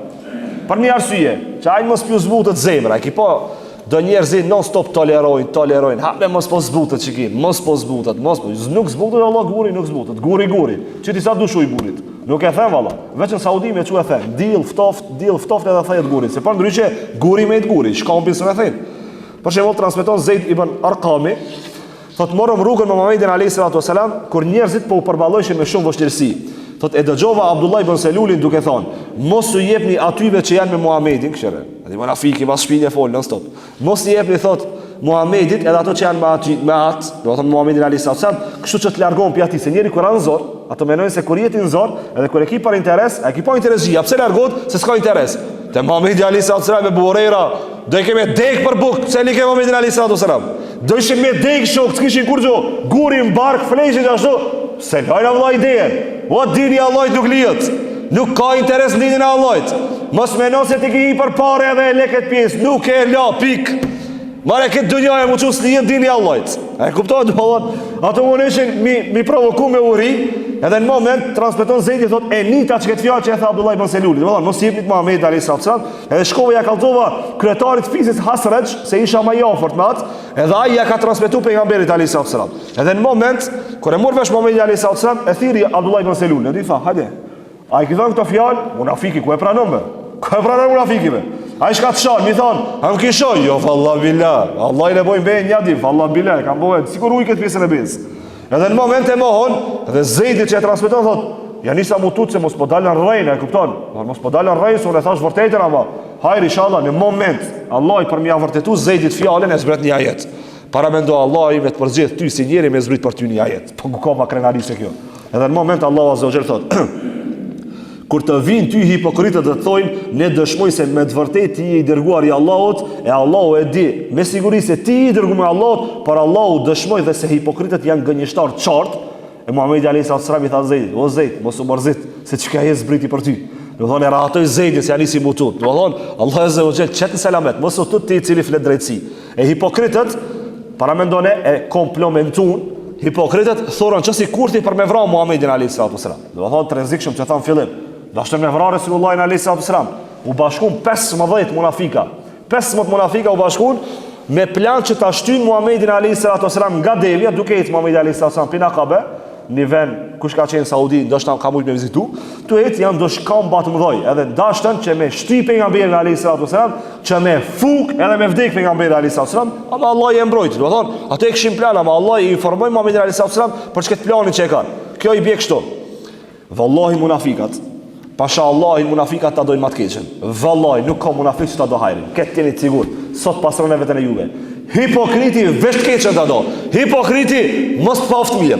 Për një arsye, që ai mos pju zbutet zemra, e ki po do njerëz non stop tolerojnë, tolerojnë. Ha me mos po zbutet çiki, mos po zbutet, mos po. Nuk zbutet Allah guri, nuk zbutet. Guri guri. Që ti sa dush uj gurit. Nuk e then valla. Veç në Saudi me çu e then. Diell ftoft, diell ftoft edhe thehet guri. Se përndryshe guri me guri, shkampin s'e then. Për shembull transmeton Zeid ibn Arqami, Thot morëm rrugën me Muhamedin alayhi salatu wasalam kur njerëzit po u përballojshin me shumë vështirësi. Thot e dëgjova Abdullah ibn Selulin duke thonë, mos u jepni atyve që janë me Muhamedin, këshire. Edhe munafiki pas shpine fol non stop. Mos i jepni thot Muhamedit edhe ato që janë me atë, me atë, do të thonë Muhamedin alayhi salatu wasalam, kështu që të largohen pi atij se njeri kur ran zor, ato mendojnë se kur je ti n'zor, edhe kur e ki për interes, a e ki pa interes, pse largohet se s'ka interes. Te Muhamedi alayhi salatu wasalam me Ebu Hurejra, do e ke me dek për buk, pse like Muhamedin alayhi salatu wasalam. Do ishin me dek shok, s'kishin kurgjo, guri në bark, flejshin ashtu, se lajna vëlla idejen. O dini i Allahit nuk lihet. Nuk ka interes në dinin e Allahit. Mos meno se ti ki hi për pare edhe e le këtë pjesë, nuk e la, pik. Mare këtë dunja e mu që s'lihet dini i Allahit. A e kupton, do thotë, ato muneshin mi, mi provoku me uri, edhe në moment transmeton Zejdi thot e nita që këtë fjalë që e tha Abdullah ibn Seluli. Do thotë, mos i jepni Muhamedit alayhi salatu wasalam, edhe shkova ja kallzova kryetarit të fisit Hasrexh se isha më i afërt me atë, edhe ai ja ka transmetuar pejgamberit alayhi salatu wasalam. Edhe në moment kur e mor vesh Muhamedi alayhi salatu wasalam, e thirri Abdullah ibn Selulin, edhe i tha, hajde, A i ki thonë këto fjalë? Munafiki, ku e pranon be? Ku e pranon munafiki be? Ai shka të shanë, mi thonë, a më ki sha? Jo, valla bila, Allah i le bojnë be një di, valla bila, e kam bojnë, sikur ujë këtë pjesën e besë. Edhe në moment e mohon, edhe Zejdi që e transmeton, thot, ja nisa mu tutë se mos po dalë në rrejnë, e kupton? Mos po dalë në rrejnë, se unë e thash vërtetën, ama, hajr, inshallah, në moment, Allah i për m'ja vërtetu Zejdit fjalën e zbret një ajet. Paramendo Allahi me të përzgjedh ty si njeri me zbrit për ty një ajet. Po ku ka ma krenari se kjo? Edhe në moment Allahu Azza wa Jall thot: Kur të vinë ty hipokritët dhe të thojnë, ne dëshmojmë se me të vërtetë ti je i dërguar i Allahut, e Allahu e di me siguri se ti je i dërguar i Allahut, por Allahu dëshmoi dhe se hipokritët janë gënjeshtar të qartë. E Muhamedi alayhis salam i tha Zeidit, o Zeid, mos u mërzit, se qikjo ajet zbriti për ty. Do thonë e rahatoi Zeidin se ja nisi mu tut. Do thonë Allahu azza wa jall qet në selamet, mos u tut ti i cili flet drejtësi. E hipokritët, paramendone, e komplomentun, hipokritët thurën që si kurthi për me vra Muhammedin a.s. Do thonë të rrezikshëm që thamë fillim, dashtën me vra Resulullahin a.s. U bashkun 15 munafika, 15 munafika u bashkun me plan që ta shtyn Muhammedin a.s. nga devja, duke ecë Muhammedi a.s. Pi n'Akabe, një vend kush ka qenë Saudi, ndoshta ka mujt me vizitu, tu ecë janë do shkamba të mëdhoj, edhe dashtën që me shty pejgamberin alayhi salatu wasalam, që me fuk edhe me vdek pejgamberin alayhi salatu wasalam, ama Allah e mbrojti, do thonë, ato e kishin plan, ama Allah i informoi Muhamedin alayhi salatu wasalam për çket planin që e kanë. Kjo i bie kështu. Vallahi munafikat, pasha Allahin munafikat ta dojnë ma të keqen. Vallahi nuk ka munafik që ta do hajrin. Këtë jeni të sigurt. Sot pastrone veten e juve. Hipokriti veç të keqen ta do. Hipokriti mos të paftë mirë.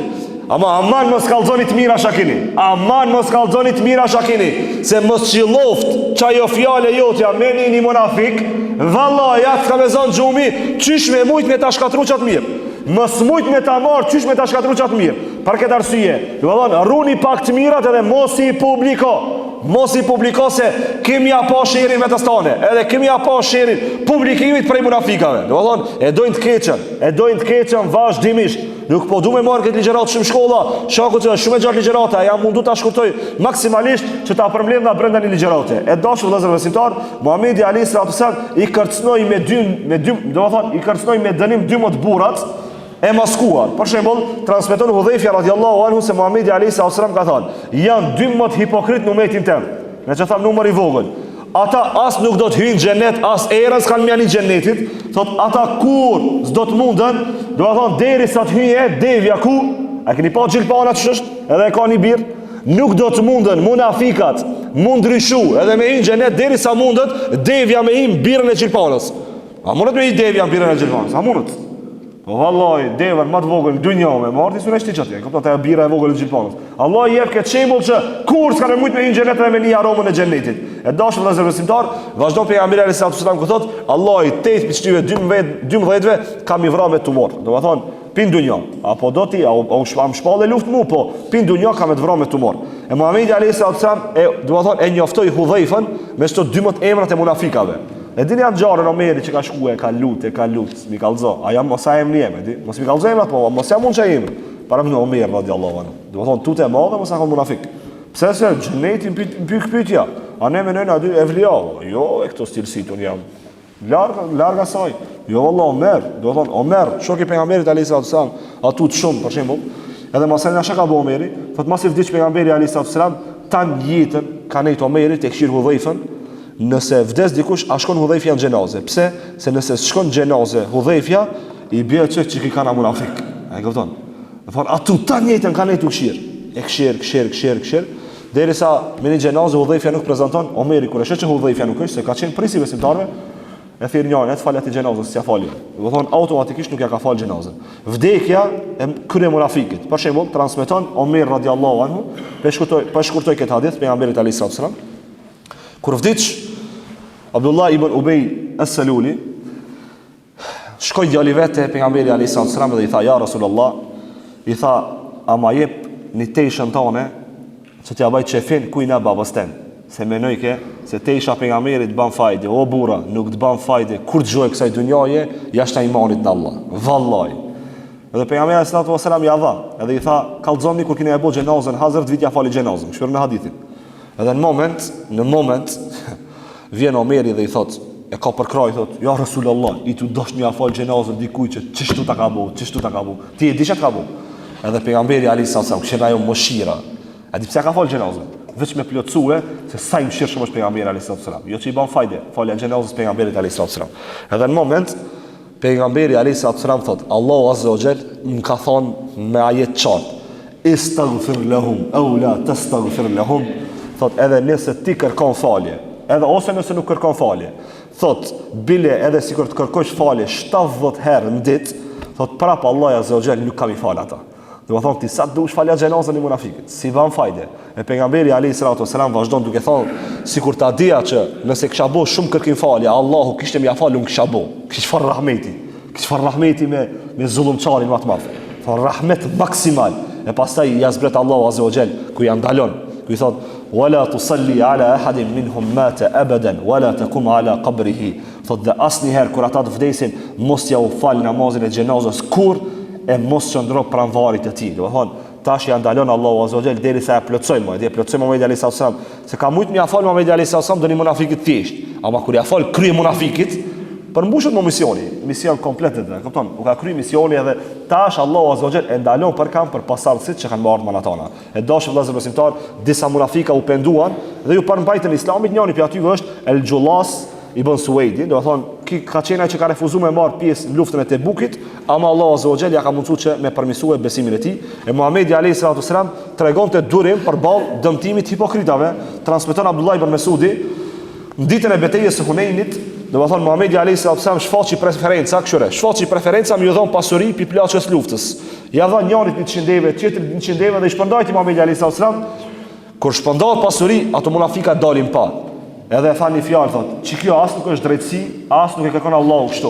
Ama aman mos kallzoni të mira çka kini. Aman mos kallzoni të mira çka kini. Se mos qilloft qajo fjalë e jotja me një një munafik, vallahi ja të ka me zonë gjumi, qysh me mujt me ta shkatru qatë mirë. Mos mujt me ta marrë, qysh me ta shkatru qatë mirë. Për këtë arsye, do të thonë, runi pak të mirat edhe mos i publiko. Mos i publiko se kemi ja pa sherrin vetes tane, edhe kemi ja pa sherrin publikimit prej munafikave. Do të thonë, e dojnë të keqen, e dojnë të keqen vazhdimisht. Nuk po du me marrë këtë ligjëratë shumë shkolla, shkaku që është shumë e gjatë ligjërata, jam mundu ta shkurtoj maksimalisht që ta përmbledhna brenda një ligjërate. E dashur vëllezër besimtar, Muhamedi alayhi salatu wasallam i kërcënoi me dy me dy, do të thonë, i kërcënoi me dënim 12 burrat e maskuar. Për shembull, transmeton Hudhejfja radiallahu anhu se Muhamedi alayhi salatu wasallam ka thënë, janë 12 hipokrit në umetin tem. Ne që tham numër i vogël. Ata as nuk do të hyjnë xhenet, as erën s'kanë me ja ni xhenetit, thot ata kur s'do të munden, do të thonë derisa të hyjë devja ku? A keni pa gjilpana që është? Edhe e ka një birë? Nuk do të munden munafikat mu ndryshu edhe me hi n'xhenet derisa mundet devja me hi n'birën e gjilpanës. A mundet me hi devja në birën e gjilpanës? A mundet? Po vallai, devën më të vogël në dynja me marrë, ti s'e shti qatje, kupton ajo bira e vogël e gjilpanës. Allah i jep këtë shembull që kurrë s'ka me mujt me hi n'xhenet edhe me ni aromën e xhenetit. E dashur vëllezër besimtar, vazhdon pejgamberi alayhi salatu wasallam ku thot, Allahu tetë prej qtyve 12 12-ve ka mi vra me tumor. Do të thonë, pi n'dunja. Apo do ti, a u shpam shpallë luftë mu, po pi n'dunja ka me të vra me tumor. E Muhamedi alayhi salatu wasallam e do të thonë e njoftoi Hudhejfën me çto 12 emrat e munafikave. E dini atë ngjarjen Omeri që ka shku e ka lut, e ka lut, mi kallzo. A jam mos a emri jem, e di? Mos mi kallzo emrat, po mos jam unë që emri. Paramendo Omer radiallahu anhu. Do të thonë tutë e madhe mos a kon munafik. Pse se xheneti pikë pyetja. A ne menojnë aty evlia? Jo, e këto cilësi unë jam. Larg, larg asaj. Jo valla Omer, do të thonë Omer, shoki i pejgamberit alayhi salatu wasalam, a tut shumë për shembull. Edhe masandej çka ka bo Omeri, thot masi vdiq pejgamberi alayhi salatu wasalam, tan jetën ka nejt Omeri tu e kqyr Hudhejfën, nëse vdes dikush, a shkon Hudhejfja në xhenaze. Pse? Se nëse s'shkon në xhenaze Hudhejfja, i bje që që ky kana munafik. A e kupton? Do thonë atu tan jetën ka nejt tu kqyr. E kqyr, kqyr, kqyr, kqyr. Derisa me një xhenaze Hudhejfja nuk prezanton, Omeri kur e sheh që Hudhejfja nuk është, se ka qenë prijës i besimtarëve, E thirr njërin, e të falja ti xhenazën, s'ja fali. Do thonë automatikisht nuk ja ka fal xhenazën. Vdekja e kryemunafikit. Për shembull, transmeton Omer radiallahu anhu, pe shkurtoj, pe shkurtoj këtë hadith pejgamberit alayhis salam. Kur vdiq Abdullah ibn Ubej as-Saluli, shkoi djali vet te pejgamberi alayhis salam dhe i tha ja Rasulullah, i tha a ma jep një teshën tane Që t'ja baj qefin kujna babës tem. Se menojke se tesha pejgamberit ban fajde, o burra, nuk të ban fajde kurgjo e kësaj dunjaje, jashta imanit në Allah. Vallaj. Edhe pejgamberi alejhi salatu vesselam ja dha, edhe i tha, kallxomni kur keni e bo xhenazën hazër të vi t'ja fali xhenazën. Kqyrne hadithin. Edhe në moment, në moment vjen Omeri dhe i thot, e ka për krah i thot, ja Resulullah, je tu dasht me ja fal xhenazën dikujt që qështu ta ka bo, qështu ta ka bo. Ti e di çka të ka bo. Edhe pejgamberi alejhi salatu selam, kqyrne ajo mëshira. A di pse ka fal xhenazën? Veç me plotësue se sa i mëshirshëm është pejgamberi alejhi salatu selam. Jo që i ban fajde, falja e xhenazës pejgamberit alejhi salatu selam. Edhe në moment pejgamberi alejhi salatu selam thot, Allahu azza wa jall më ka thonë me ajet qartë, Istaghfir lahum aw la tastaghfir lahum, thot edhe nëse ti kërkon falje, edhe ose nëse nuk kërkon falje, thot bile edhe sikur të kërkosh falje 70 herë në ditë, thot prap Allahu azza wa jall nuk ka mi fal ata. Do të thonë ti sa dush falja xhenazën e munafikit, s'i ban fajde. E pejgamberi alayhi salatu wasalam vazhdon duke thonë, sikur ta dija që nëse kisha bo shumë kërkim falje, Allahu kishte më ja fal, unë kisha bo. Kish çfarë rahmeti. Kish çfarë rahmeti me me zullumqarin më të madh. Thon rahmet maksimal. E pastaj ja zbret Allahu azza wa jall ku ja ndalon, ku i thot wala tusalli ala ahadin minhum mata abadan wala taqum ala qabrihi. Thot dhe asnjëherë kur ata të vdesin mos ja u fal namazin e xhenazës kur e mos qëndro pranë varrit të tij. Do të thonë tash ja ndalon Allahu azza wa jall derisa e plotësoi më, e plotësoi Muhamedi alayhis salam, se ka mujt me ja fal Muhamedi alayhis salam ndonjë munafikit thjesht. Ama kur ja fal krye munafikit, përmbushet më misioni, mision komplet edhe, kupton? U ka kry misioni edhe tash Allahu azza wa jall e ndalon për kam për pasardhësit që kanë me ardhë manatana. E dashur vëllezër besimtar, disa munafika u penduan dhe ju përmbajtën Islamit, njëri prej atyve është El Xhulas ibn Suejdi, do të thonë, ki ka qenë ai që ka refuzuar me marr pjesë në luftën e Tebukit, ama Allahu azza wa jall ja ka mundësuar që me përmirësue besimin e tij. E Muhamedi alayhi salatu wasalam tregonte durim përballë dëmtimit hipokritave, transmeton Abdullah ibn Mesudi në ditën e betejës së Hunejnit, do të thonë Muhamedi alayhi salatu wasalam shfaqi preferenca, kqyre, shfaqi preferenca me ju dhon pasuri pi plaçkës luftës. Ja dha njanit 100 deve, tjetrit 100 deve dhe i shpërndajti Muhamedi alayhi salatu wasalam Kur shpërndahet pasuri, ato munafika dalin pa. Edhe e tha një fjalë thot, që kjo as nuk është drejtësi, as nuk e kërkon Allahu kështu.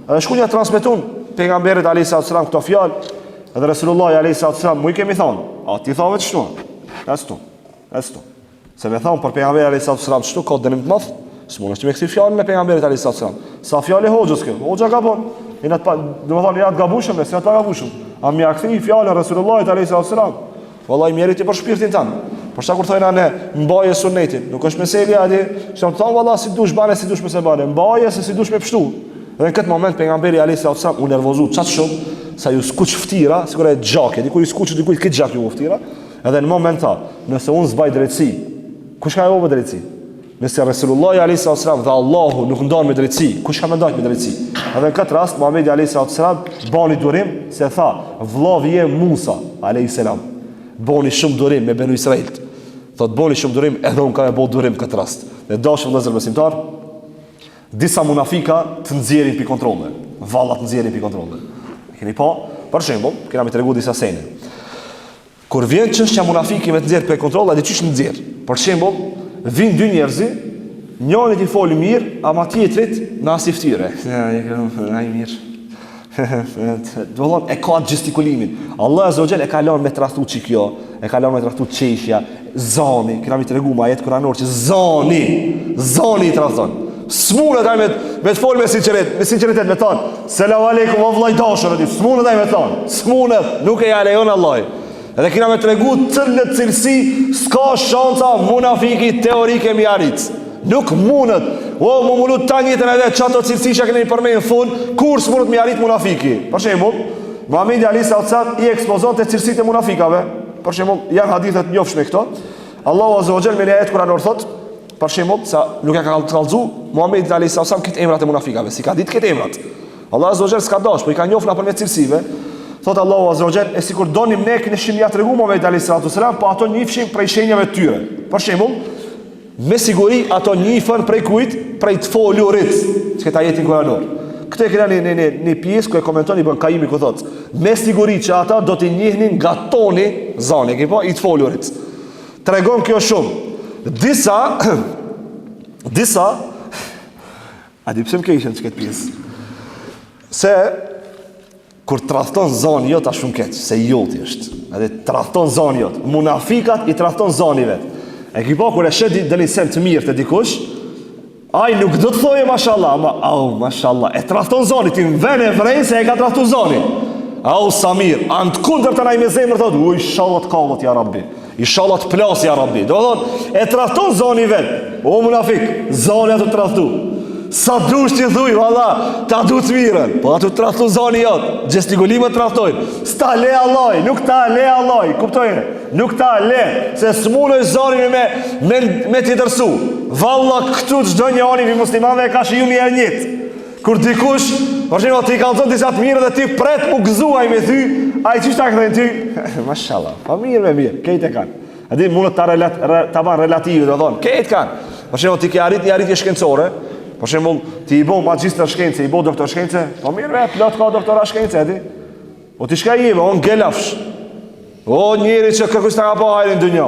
Edhe shkun ja transmetun pejgamberit alayhis salam këto fjalë, edhe Resulullah alayhis salam mu i kemi thonë, a ti thave qështu? Ashtu. Ashtu. Se me thonë për pejgamberin alayhis salam qështu ka dënim të madh, s'mundesh ti me kthy fjalën e pejgamberit alayhis salam. Sa fjalë e hoxhës kjo? Hoxha gabon. Jena të pa, domethënë jena të gabushëm, ne s'jena të pagabushëm. A me ja kthy fjalën Resulullahit alayhis salam? Vallai mjeri ti për shpirtin tënd. Për shkak kur thojna ne, mbaje sunetin, nuk është meselja aty, që të thonë valla si dush bane, si dush mos e bane, mbaje se si dush me pshtu. Dhe në këtë moment pejgamberi alayhis salam u nervozu qaq shumë sa ju skuq ftira, sikur e gjake, dikur i skuq dikujt këtë gjak ju ftira. Edhe në moment tha, nëse unë s'baj drejtësi, kush ka e bo drejtësi? Nëse Resulullahi alayhis salam dhe Allahu nuk ndan me drejtësi, kush ka me ndajt me drejtësi? Edhe në këtë rast Muhamedi alayhis salam bani durim se tha, vllavi jem Musa alayhis salam, bani shumë durim me Benu Israilt. Thot bani shumë durim edhe unë kam me bo durim këtë rast. Të dashur vëllezër besimtar, disa munafika të nxjerrin pi kontrolle. Valla të nxjerrin pi kontrolle. Keni pa? Për shembull, kena me tregu disa sene. Kur vjen çështja munafiki me të nxjerr prej kontrollit, di qysh nxjerr. Për shembull, vin dy njerëz, njërit i fol mirë, ama tjetrit me asi fytyre. Ja, ai mirë. Do thonë e ka gestikulimin. Allah azza wa jall e ka lënë me tradhtu çi kjo, e ka lënë me tradhtu qeshja, zani, kena mi tregu me ajet kuranor që zani, zani i tradhton. S'munet ai me me të fol me sinqeritet, me sinqeritet me thon, selam aleikum o vëlla i dashur, aty s'munet ai me thon, s'munet, nuk e ja lejon Allahu. Edhe kena me tregu cilët cilësi s'ka shanca munafiki teorike mi arrit. Nuk mundet. O, mu mundu tan jetën edhe qato cilësi që kena i përmend në fund, kur s'mundet mi arrit munafiki. Për shembull, Muhamedi alejhi salatu selam i ekspozonte cilësitë e munafikave. Për shembull, janë hadithe të njofshme këto. Allahu Azza wa Jall me një ajet kuranor thot, për shembull, sa nuk e ka kallzu Muhamedit alayhis salam krejt emrat e munafikave, s'i ka ditë krejt emrat. Allahu Azza wa Jall s'ka dash, po i ka njoft nëpërmjet cilësive. Thot Allahu Azza wa Jall, e sikur donim ne kineshim ja tregu Muhamedit alayhis salam, po ato njifshin prej shenjave të tyre. Për shembull, Me siguri ato njifen prej kujt? Prej të folurit. Që këtë ajetin kuranor. Këtë e kena një, një, një, një pjesë ku e komenton Ibn Kajimi ku thotë. Me siguri që ata do t'i njihnin nga toni, zani, ke pa, i të folurit. Tregon kjo shumë. Disa, disa, a di pse më keshën që këtë pjesë? Se, Kur tradhton zani jot asht shumë keq, se i joti është. Edhe tradhton zani jot. Munafikat i tradhton zani vet. E ki pa kur e sheh ndonjë sen të mirë te dikush, ai nuk do të thojë mashallah, ama au mashallah, e tradhton zani ti n'ven e vren se e ka tradhtu zani. Au sa mirë, a në të kundërtën ai me zemër thotë, u inshallah të kallet ja Rabbi. Inshallah të plas ja Rabbi. Do thotë, e tradhton zani vet. O munafik, zani a tu tradhtu. Sa dush ti thuj, valla, ta du të mirën. Po a tu tradhtu zani jot, gestikulimet tradhtojnë. S'ta le Allahi, nuk ta le Allahi, kuptojnë? Nuk ta le, se s'munësh zanin me, me, me tjetërsu. Valla, këtu çdo njani prej muslimanve e ka shiju një herë n'jetë. Kur dikush, për shembull, ti kallzon disa të mirë dhe ti pret mu gëzu ai me thy, ai qysh ta kthen ty? Mashallah, pa mirë me mirë, krejt e kanë. A di mundet ta relat, re, ta ban relative, do thonë, krejt kanë. Për shembull, ti ke arrit një arritje shkencore, për shembull, ti i bo magjistër shkence, i bo doktor shkence, po mirë me plot ka doktora shkence, e di? Po ti çka je, o ngelafsh. O njeri që kërkush s'ta ka pa hajrin n'dynja.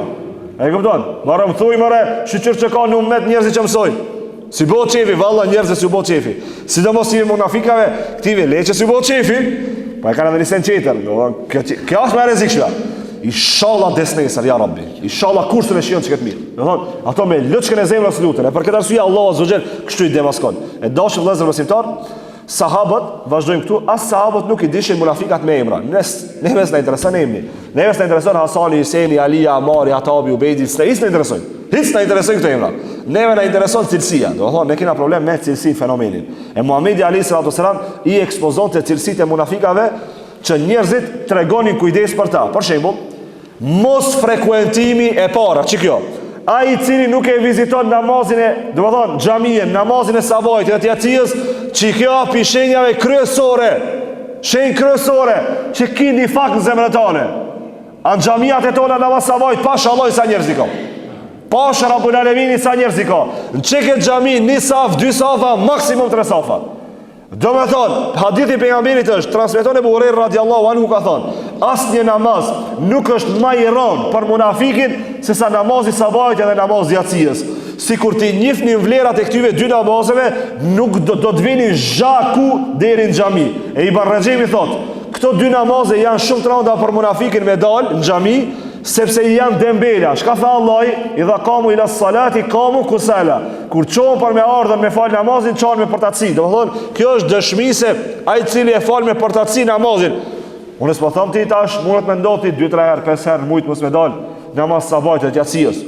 E kupton? More më thuj more, shyqyr që ka në umet njerëzit që mësojnë. S'i bo qefi, valla njerëzve s'u bo qefi. Sidomos si munafikave, këtive le që s'u bo qefi, po e kanë edhe një sen tjetër. Kjo, kjo është më e rrezikshme. Ishalla des nesër, ja Rabbi. Ishalla kurrë s'e shijon qëkëtë mirë. Do thonë, ato me loçkën e zemrës luten. E për këtë arsye Allahu azza xhel kështu i demaskon. E dashur vëllezër besimtar, Sahabët, vazhdojmë këtu, as sahabët nuk i dishin munafikat me emra. Nes, neve s'na intereson emri. Neve s'na intereson Hasani, Hyseni, Alia, Amari, Hatabi, Ubejdi, s'na hiç s'na interesojnë. Hiç s'na interesojnë këto emra. Neve na intereson cilësia. Do thonë, ne kena problem me cilësinë fenomenin. E Muhamedi alayhi salatu selam i ekspozonte cilësitë e munafikave që njerëzit tregonin kujdes për ta. Për shembull, Mos frekuentimi e para, që kjo? Ai i cili nuk e viziton namazin e, domethonë, xhamien, namazin e sabahit dhe të jacijës, që kjo pi shenjave kryesore, shenjë kryesore, që ki nifak në zemrën tane. A në xhamiat e tona namaz sabahit, pasha Allahin sa njerëz i ka. Pasha Rabbul Aleminin sa njerëz i ka. Në qëkëtë xhami, një saf, dy safa, maksimum tre safa. Domethonë, hadithi i pejgamberit është, transmeton Ebu Hurejre radiallahu anhu ka thonë, asnjë namaz nuk është ma i ronë për munafikin se sa namazi sabahit edhe namazi jacijës. Sikur t'i njifnin vlerat e këtyve dy namazeve, nuk do, do të vinin zhaku deri në xhami. E Ibn Rexhebi thotë, këto dy namaze janë shumë të randa për munafikin me dal në xhami, Sepse i janë dembela. Çka tha Allahi? Idha kamu ila salati kamu kusala. Kur çohen për me ardhën me fal namazin, çohen me përtaci. Domethonë, kjo është dëshmi se ai i cili e fal me përtaci namazin. Unë s'po them ti tash, mundet me ndodh ti 2-3 herë, 5 herë n'mujt mos me dal namaz sabahit e jacijës.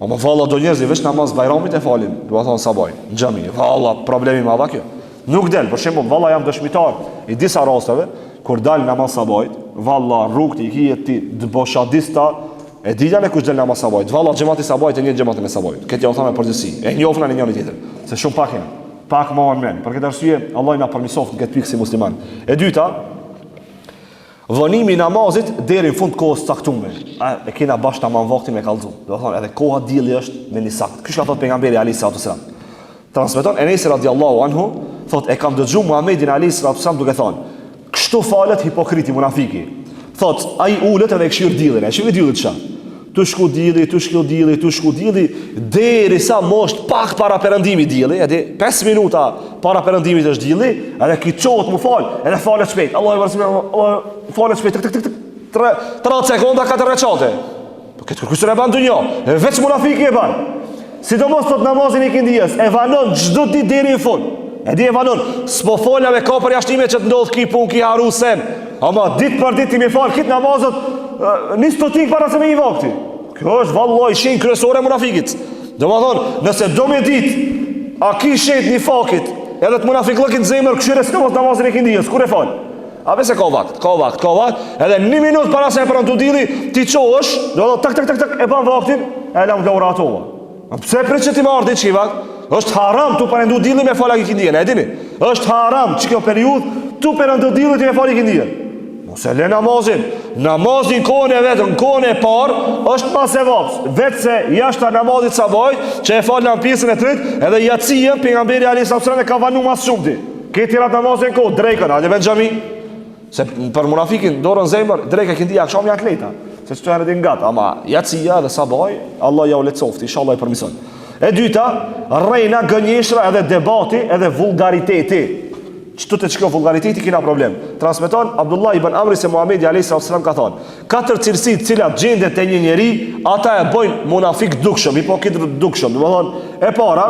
Ama valla do njerëz veç namaz bajramit e falin, domethonë sabahin, në xhami. Valla problemi i madh kjo. Nuk del, për shembull, valla jam dëshmitar i disa rasteve Kur dal namaz sabahit, valla rrugët i kije ti të boshadista, e di janë kush del namaz sabahit. Valla xhemati sabahit e njeh xhematin e sabahit. Këtë ja u tham me përgjithësi. E njohna ne njëri tjetrin, se shumë pak janë. Pak më në men. Për këtë arsye, Allahu na përmirësoftë në këtë pikë si musliman. E dyta, vonimi i namazit deri në fund kohës caktuar. A e kena bash tamam vaktin me kallzu. Do thonë edhe koha dielli është me një sakt. Kështu ka thotë pejgamberi alayhi salatu selam. Transmeton Enesi radiallahu anhu, thot e kam dëgju Muhammedin alayhi salatu selam duke thonë, kështu falet hipokriti munafiki. Thot ai ulet edhe e kqyr diellin, e kqyr diellin çka? Tu shku dielli, tu shku dielli, tu shku dielli, derisa mo është pak para perëndimit dielli, edhe 5 minuta para perëndimit është dielli, edhe ky çohet mu fal, edhe falet shpejt. Allahu akbar, Allahu falet shpejt, tek tek tek tek. 3 3 sekonda katër rekate. Po këtë kërkush s'e ban n'dynja, e veç munafiki e ban. Sidomos thot namazin e ikindijës, e vanon çdo ditë deri në fund. E di e vanon, s'po fola me ka përjashtime që të ndodh ki punë, ki haru sen. Ama ditë për ditë ti me fal krejt namazet, një stotik para se me hi vakti. Kjo është vallahi shenjë kryesore e munafikit. Domethonë, nëse do me ditë, a ki shenjë t'nifakit, edhe të munafikllëkit në zemër, kqyre sidomos namazin e ikindijës, kur e fal? A veç se ka vakt, ka vakt, ka vakt, edhe një minut para se e perëndu dilli, ti çohesh, do të tak, tak, tak, tak, e ban vaktin, Elhamdulillah u A pse prit që ti me ardhë qi vakt? Është haram tu perëndu dilli me falë ikindijen, e dini? Është haram që kjo periudhë tu perëndu dilli ti me falë ikindijen. Mos e le namazin. Namazin në kohën e vet, në kohën e parë, është ma sevap. Veç se jashta namazit sabahit, që e falë në pjesën e tretë, edhe jacijën, pejgamberi alejhi selam e ka vanu ma s'shumti. Këto tjerat namazin në kohë, drekën, hajde në xhami. Se për munafikin, dorën n'zemër, dreka ikindia, aksham janë të lehta. Se qëto janë edhe ngat, ama jacija dhe sabahi, Allah jau lehtësoftë, inshallah i përmison. E dyta, rrejna, gënjeshtra edhe debati edhe vulgariteti. Qëtu te qikjo vulgariteti kina problem. Transmeton Abdullah ibn Amri se Muhammedi a.s. ka thonë, katër cilësi të cilat gjenden te një njeri, ata e bojnë munafik dukshëm, hipokrit dukshëm. Domethonë, e para,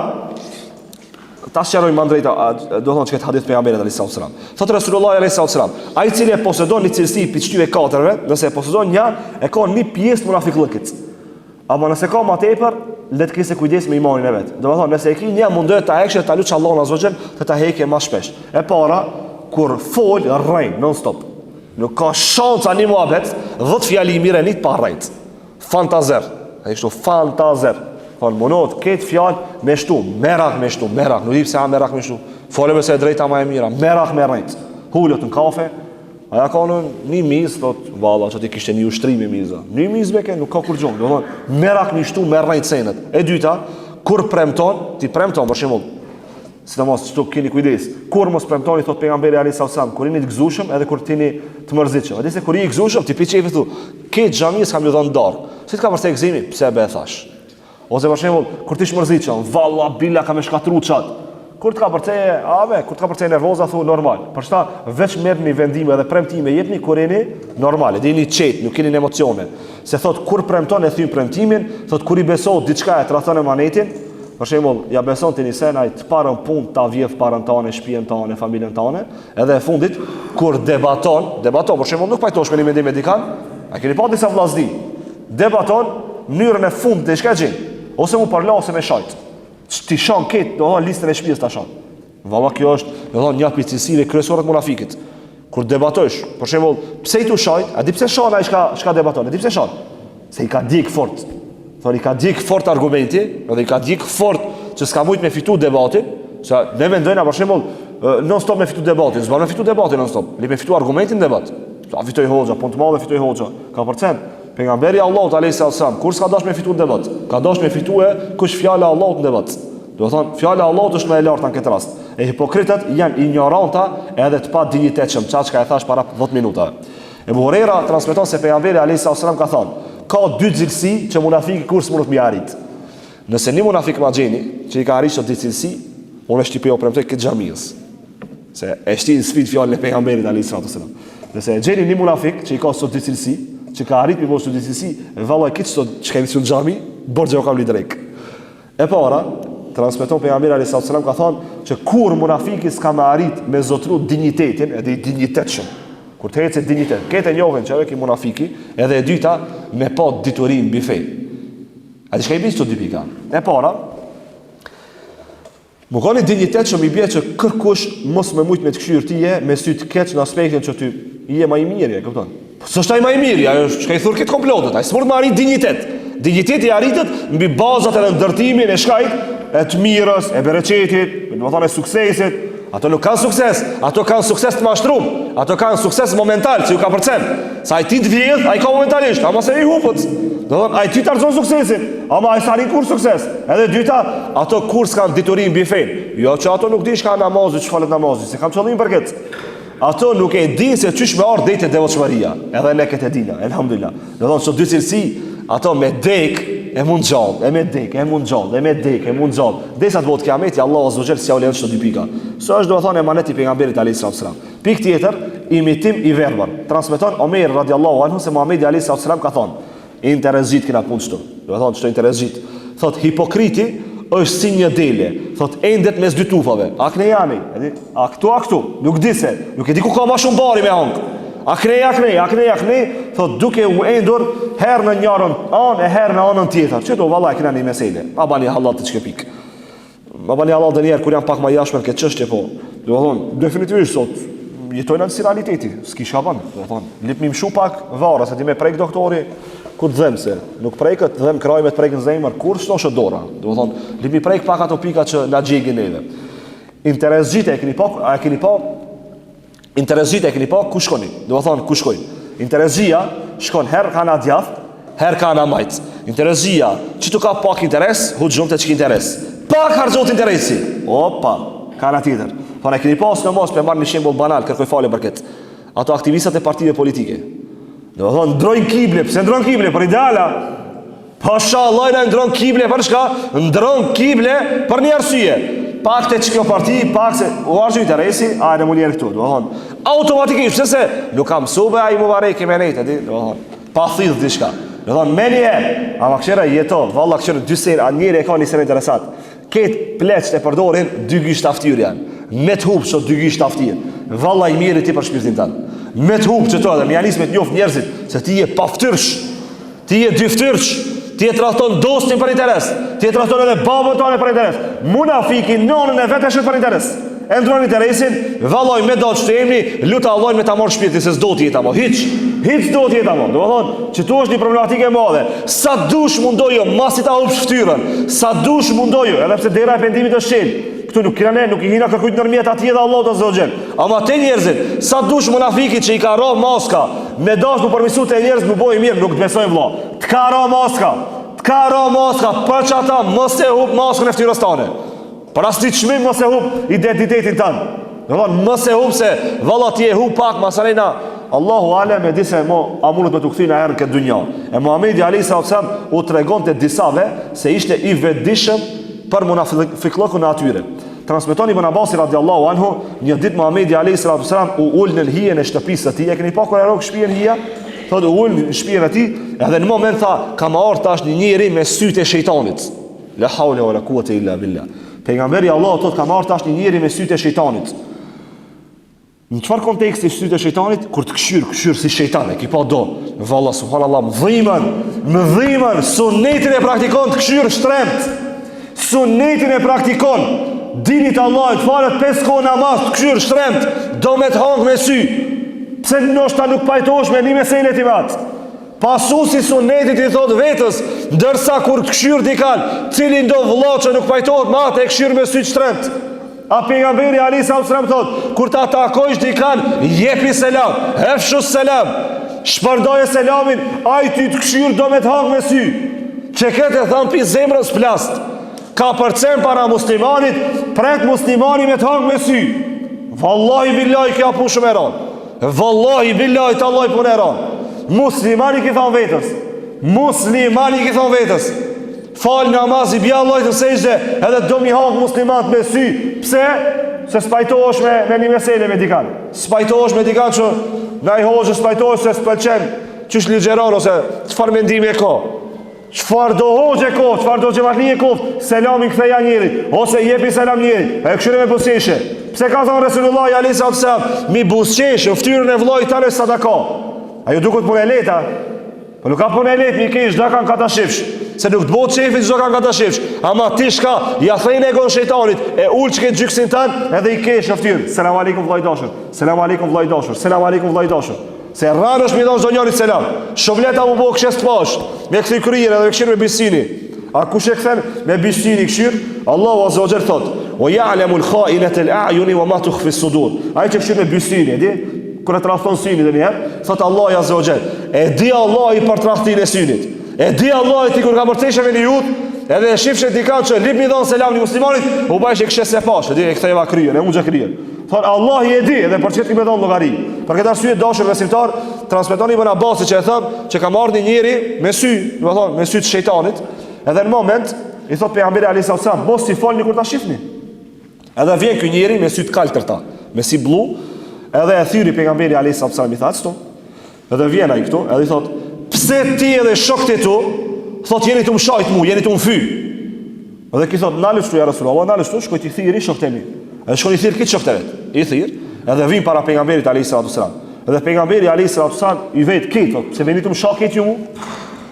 Ta sqaroj më drejt, do thonë që këtë hadith pejgamberit alayhis salam. Thotë Resulullah alayhis salam, ai i cili e posedon një cilësi prej qëtyre katërve, nëse e posedon një, e ka një pjesë të munafikllëkit. Ama nëse ka më tepër, le të kise kujdes me imanin e vet. Do të thonë, nëse e ki një, mundohet ta heksh e ta lutsh Allahun azza xhel të ta hekë më shpesh. E para, kur fol rrejn non stop. Nuk ka shansa një muhabet, 10 fjali me i renit pa rrejt. Fantazer. Ai kështu fantazer. Thon mundohet këtë fjalë me shtu, merak me shtu, merak, nuk di pse a merak me shtu. Folëm se e drejta më e mira, merak me rrejt. Hulet në kafe, a ja ka në një mizë, thot, valla, që ti kishte një ushtri me miza. Një mizë beke, nuk ka kurgjo, do thonë, merak me shtu, me rrejt senet. E dyta, kur premton, ti premton, për shembull, Sidomos qëtu keni kujdes. Kur mos premtoni thot pejgamberi alayhis salam, kur jeni të gëzueshëm edhe kur jeni të mërzitshëm. E di se kur je i gëzueshëm ti pi qefi thu, ke xhamisë kam ju dhënë darkë. Si të ka vërtet gëzimi? Pse be thash? Ose për shembull, kur ti je mërzitshëm, valla bila kam e shkatru çat. Kur të ka përcej, ave, kur të ka përcej nervoza thu normal. Për shta veç merrni vendime dhe premtime jepni kur jeni normal, edhe jeni qetë, nuk keni emocione. Se thot kur premton e thyn premtimin, thot kur i besohet diçka e tradhton emanetin, Për shembull, ja beson ti një sen, ai të parën punë ta vjedh parën tane, shtëpinë tane, familjen tane, edhe e fundit kur debaton, debaton, për shembull, nuk pajtohesh me një mendim me dikan, a keni pa disa vllazni? Debaton mënyrën e fundit e çka gjen, ose mu përla ose me shajt. Ti shan këtë, do thonë listën e shtëpisë ta shan. Valla kjo është, do thonë një prej cilësive kryesore të munafikit. Kur debatojsh, për shembull, pse i tu shajt? A di pse shan ai çka çka debaton? A di pse shan? Se i ka djeg fort. Thonë i ka djeg fort argumenti, edhe i ka djeg fort që s'ka mujt me fitu debatin, se ne mendojna për shembull non stop me fitu debatin, s'ban me fitu debatin non stop, le me fitu argumentin debat. A fitoi hoxha, punë të madhe fitoi hoxha. Ka përcen. Pejgamberi i Allahut alayhis salam, kur s'ka dash me fitu debat? Ka dash me fitue kush fjala e Allahut në debat. Do thonë, fjala e Allahut është më e larta në këtë rast. E hipokritët janë ignoranta edhe të pa dinjitetshëm, çka çka e thash para 10 minutave. Ebu Hurejra transmeton se pejgamberi alayhis salam ka thënë, ka dy cilësi që munafiki kurrë s'mundet me arrit. Nëse një munafik ma gjeni që i ka arrit këto dy cilësi, unë është i po premtoj këtë xhamisë. Se e shti në sfidë fjalën e pejgamberit alayhis salam. Nëse e gjeni një munafik që i ka këto dy cilësi, që ka arrit me bo këto dy cilësi, vallai këtë sot që kemi në xhami, borxh jau kam një drekë. E para, transmeton pejgamberi alayhis salam ka thonë që kur munafiki s'ka me arrit me zotru dinjitetin, edhe i dinjitetshëm. Kur të ecë dinjitet, këtë e njohin që ky munafiki, edhe e dyta me pa dituri mbi fe. A di çka i bie këto dy pika? E para, Me kon i dinjitetshëm i bie që kërkush mos me mujt me të kqyr tije me sy të keq në aspektin që ty je ma i miri, e kupton? Po s'është ai ma i miri, ajo është çka i thur këtë komplotet, ai s'mund me arrit dinjitet. Dinjiteti arritet mbi bazat edhe ndërtimin e shkajt, e të mirës, e bereqetit, do të thonë e suksesit. Ato nuk kanë sukses, ato kanë sukses të mashtrum, ato kanë sukses momental që ju ka përcen. Se ai ti të vjedh, ai ka momentalisht, ama se i hupët. Do thonë, ai ti të arrzon suksesin, ama ai s'arrin kurrë sukses. Edhe dyta, ato kurrë s'kanë dituri mbi fenë. Jo që ato nuk dinë çka namazi, ç'falet namazi, s'e kam qëllim për këtë. Ato nuk e dinë se qysh me ardhë deri te devotshmëria. Edhe ne këtë e dina, elhamdulillah. Do thonë, qëto dy cilësi, ato me dek e mund gjallë, e me dek, e mund gjallë, e me dek, e mund gjallë. Derisa të bëhet kiameti, Allahu azze ue xhel s'jau lejon qëto dy pika. Se është do thonë emanet i pejgamberit alayhis salam. Pikë tjetër, imitim i verbër. Transmeton Omer radiallahu anhu se Muhamedi alayhis salam ka thonë, Interesgjit kena punë qëtu. Do të thonë qëtu interesgjit. Thot hipokriti është si një dele. Thot endet mes dy tufave. A knej ani? E di? A këtu a këtu? Nuk di se. Nuk e di ku ka ma shumë bari me hangë. A knej, a knej, a knej, a knej. Thot duke u endur herë në njërën anë e herë në anën tjetër. Qëtu valla e kena një mesele. Ma bani hallall të qikët pikë. Ma bani hallall dhe njerë kur jam pak ma jashme në këtë çështje, po. Do të thonë, definitivisht sot jetojna në si realiteti, s'ki çka bën. Do të thonë, lip mi mshu pak vara, se ti me prek doktori. Kur të dhem se, nuk preket, të dhem krahi me të prekë në zemër, kur shnoshë dora. Domethonë, lyp mi prek pak ato pika që na djegin neve. Interesgjit e keni pa, a e keni pa Interesgjit e keni pa, ku shkoni? Domethonë, ku shkojnë? Interesgjia shkon herë ka na djath, herë ka na majt. Interesgjia, që tu ka pak interes, huxhum te qiky interes. Pak harxhohet interesi. Opa, ka na tjetër. Po e keni pa, s'me mos, pe marr një shembull banal, kërkoj falje për këtë. Ato aktivistat e partive politike. Domethonë, ndrojnë kible, pse ndrojnë kible? Për ideala. Pasha Allah na ndron kible për çka? Ndron kible për një arsye. Pak te qikjo parti, pak se u harxhu interesi, a e në këtu, domethonë. Automatikisht, pse se nuk kam mësu be ai mubareki me nejtë, di, domethonë. Pa thithë diçka. Domethonë, menjëherë, ama kqyre jeto, valla kqyre dy sen, a njeri e ka një sen interesant. Këtë pleqtë e përdorin, dy gishta ftyrë janë. Me të hupë qëto dy gishta ftyrë. Valla i mjeri ti për shpirtin tanë. Me të hupë qëto edhe, me ja nis me të njoftë njerëzit, se ti je paftyrsh. Ti je dyftyrsh, ti e tradhton dostin për interes, ti e tradhton edhe babën tane për interes. Munafiki nonën e vet e shet për interes. E ndron interesin, vallaj me dalë qëtu emni, lute Allahun me ta marrë shpirtin se s'do të jetë amo. Hiç, hiç s'do të jetë amo. Domethonë, qëtu është një problematikë e madhe. Sa dush mundoju, masi ta hupsh fytyrën. Sa dush mundoju, edhe pse dera e pendimit është çelë. Këtu nuk kena ne, nuk i hina kërkujt nërmjet atij edhe Allahut azze ve xhel. Ama te njerëzit, sa dush munafiki që i ka ra maska, me dash mu përmisu te njerëzit mu bo i mirë, nuk të besojnë vlla. Të ka ra maska, të ka ra maska, për qata mos e hup maskën e ftyrës tane. Për asnjë çmim mos e hup identitetin tanë. Domethonë, mos e hup se valla ti e hup pak, masanejna, Allahu alem e di se mo, a mundet me t'u kthy naherë në këtë dynja. E Muhammedi a.s. u tregonte disave se ishte i vetëdijshëm për munafikllëkun e atyre. Transmeton Ibn Abbasi radiallahu anhu, një ditë Muhamedi alayhi salatu wasalam u ul në hijen e shtëpisë së tij. E keni pa kur e rrok shtëpinë hija? Thotë u ul në shtëpinë e tij, edhe në moment tha, ka me ardh tash një njeri me sytë e shejtanit. La haula wala quwata illa billah. Pejgamberi i Allahut thotë ka me ardh tash një njeri me sytë e shejtanit. Në çfarë konteksti sytë e shejtanit? Kur të kqyr, kqyr si shejtan, e ki pa do. Valla subhanallah, më dhimën, më dhimën, sunetin e praktikon të kqyr shtremt. Sunetin e praktikon. Dinit Allahit, falet pesë kohë namaz të kqyr shtremt, do me të hangë me sy. Pse ndoshta nuk pajtohesh me një mesele ti me atë? Pasusi i sunetit i thot vetës, ndërsa kur të kqyr dikan, cilin do vëlla që nuk pajtohet me atë e kqyr me sy të shtremt. A pejgamberi alejhi salatu selam thot, kur ta takojsh dikan, jepi selam, efshu selam, shpërndaje selamin, ai ty të kqyr do me të hangë me sy. Që këtë e thamë pi zemrës plast. Kapërcen para muslimanit, pret muslimani me të hangë me sy. Vallahi billahi kjo punë shumë e rëndë. Vallahi billahi tallahi punë e rëndë. Musliman i ki thonë vetës. Musliman i ki thonë vetës. Fal namaz i bje Allahit në sexhde edhe do m'i hangë muslimant me sy. Pse? Se s'pajtohesh me, me një mesele me dikan. S'pajtohesh me dikan që naj hoxhë s'pajtohesh se s'pëlqen qysh ligjeron ose çfarë mendimi e ka. Çfarë do hoxhë e koft, çfarë do xhematli e koft, selamin ktheja njerit, ose jepi selam njerit, e kqyre me buzëqeshje. Pse ka thonë Resulullah alejhi salatu selam, mi buzëqesh në fytyrën e vëllait tënd sadaka. A ju duket punë e lehtë? Po nuk ka punë e lehtë, mi kesh çdo kan ka ta shifsh. Se nuk të bëhet qefi çdo kan ka ta shifsh. Ama ti shka, ja thejnë egon shejtanit, e ul qëkët gjyksin tan, edhe i kesh në fytyrë. Selam aleikum vëllai dashur. Selam aleikum vëllai dashur. Selam aleikum vëllai dashur. Se rran është mi dhon çdo njerit selam. Shumë lehtë mu bo kështu s'pash. Me kthy kryen edhe me kqyr me bisht syni. A kush e kthen me bisht syni kqyr? Allahu azza wa jall thot: "Wa ya'lamu al-kha'inata al-a'yuni wa ma tukhfi as-sudur." Ai që kqyr me bisht syni, e di? Kur e tradhton syni ndonjëherë, thot Allahu azza wa jall, e di Allahu për tradhtinë e synit. E di Allahu ti kur kapërceshe me një jut, edhe e shifshe dikan që lip mi dhon selam një muslimanit, u bajshe kështu s'e pash, e di e ktheva kryen, e ungja kryen. Thon Allahu e di edhe për çfarë me dhon llogari. Për këtë arsye dashur besimtar, transmeton Ibn Abbasi që e thon që ka marrë një njeri me sy, do të thonë me sy të shejtanit, edhe në moment i thot pejgamberi alejhi salatu selam, mos i folni kur ta shihni. Edhe vjen ky njeri me sy të kaltërta, me sy blu, edhe e thyri pejgamberi alejhi salatu selam i tha çto. Edhe vjen ai këtu, edhe i thot, pse ti edhe shokët e tu, thot jeni tu më shajt mu, jeni tu më fy. Edhe ky thot, nalu këtu ja Resulullah, nalu këtu, shkoj t'i thirri shokët e mi. Edhe shkon i thirr krejt shokët e vet. I thirr, edhe vin para pejgamberit alayhi salatu selam. Edhe pejgamberi alayhi salatu selam i vet krejt, thot, pse veni tu më sha krejt ju mu?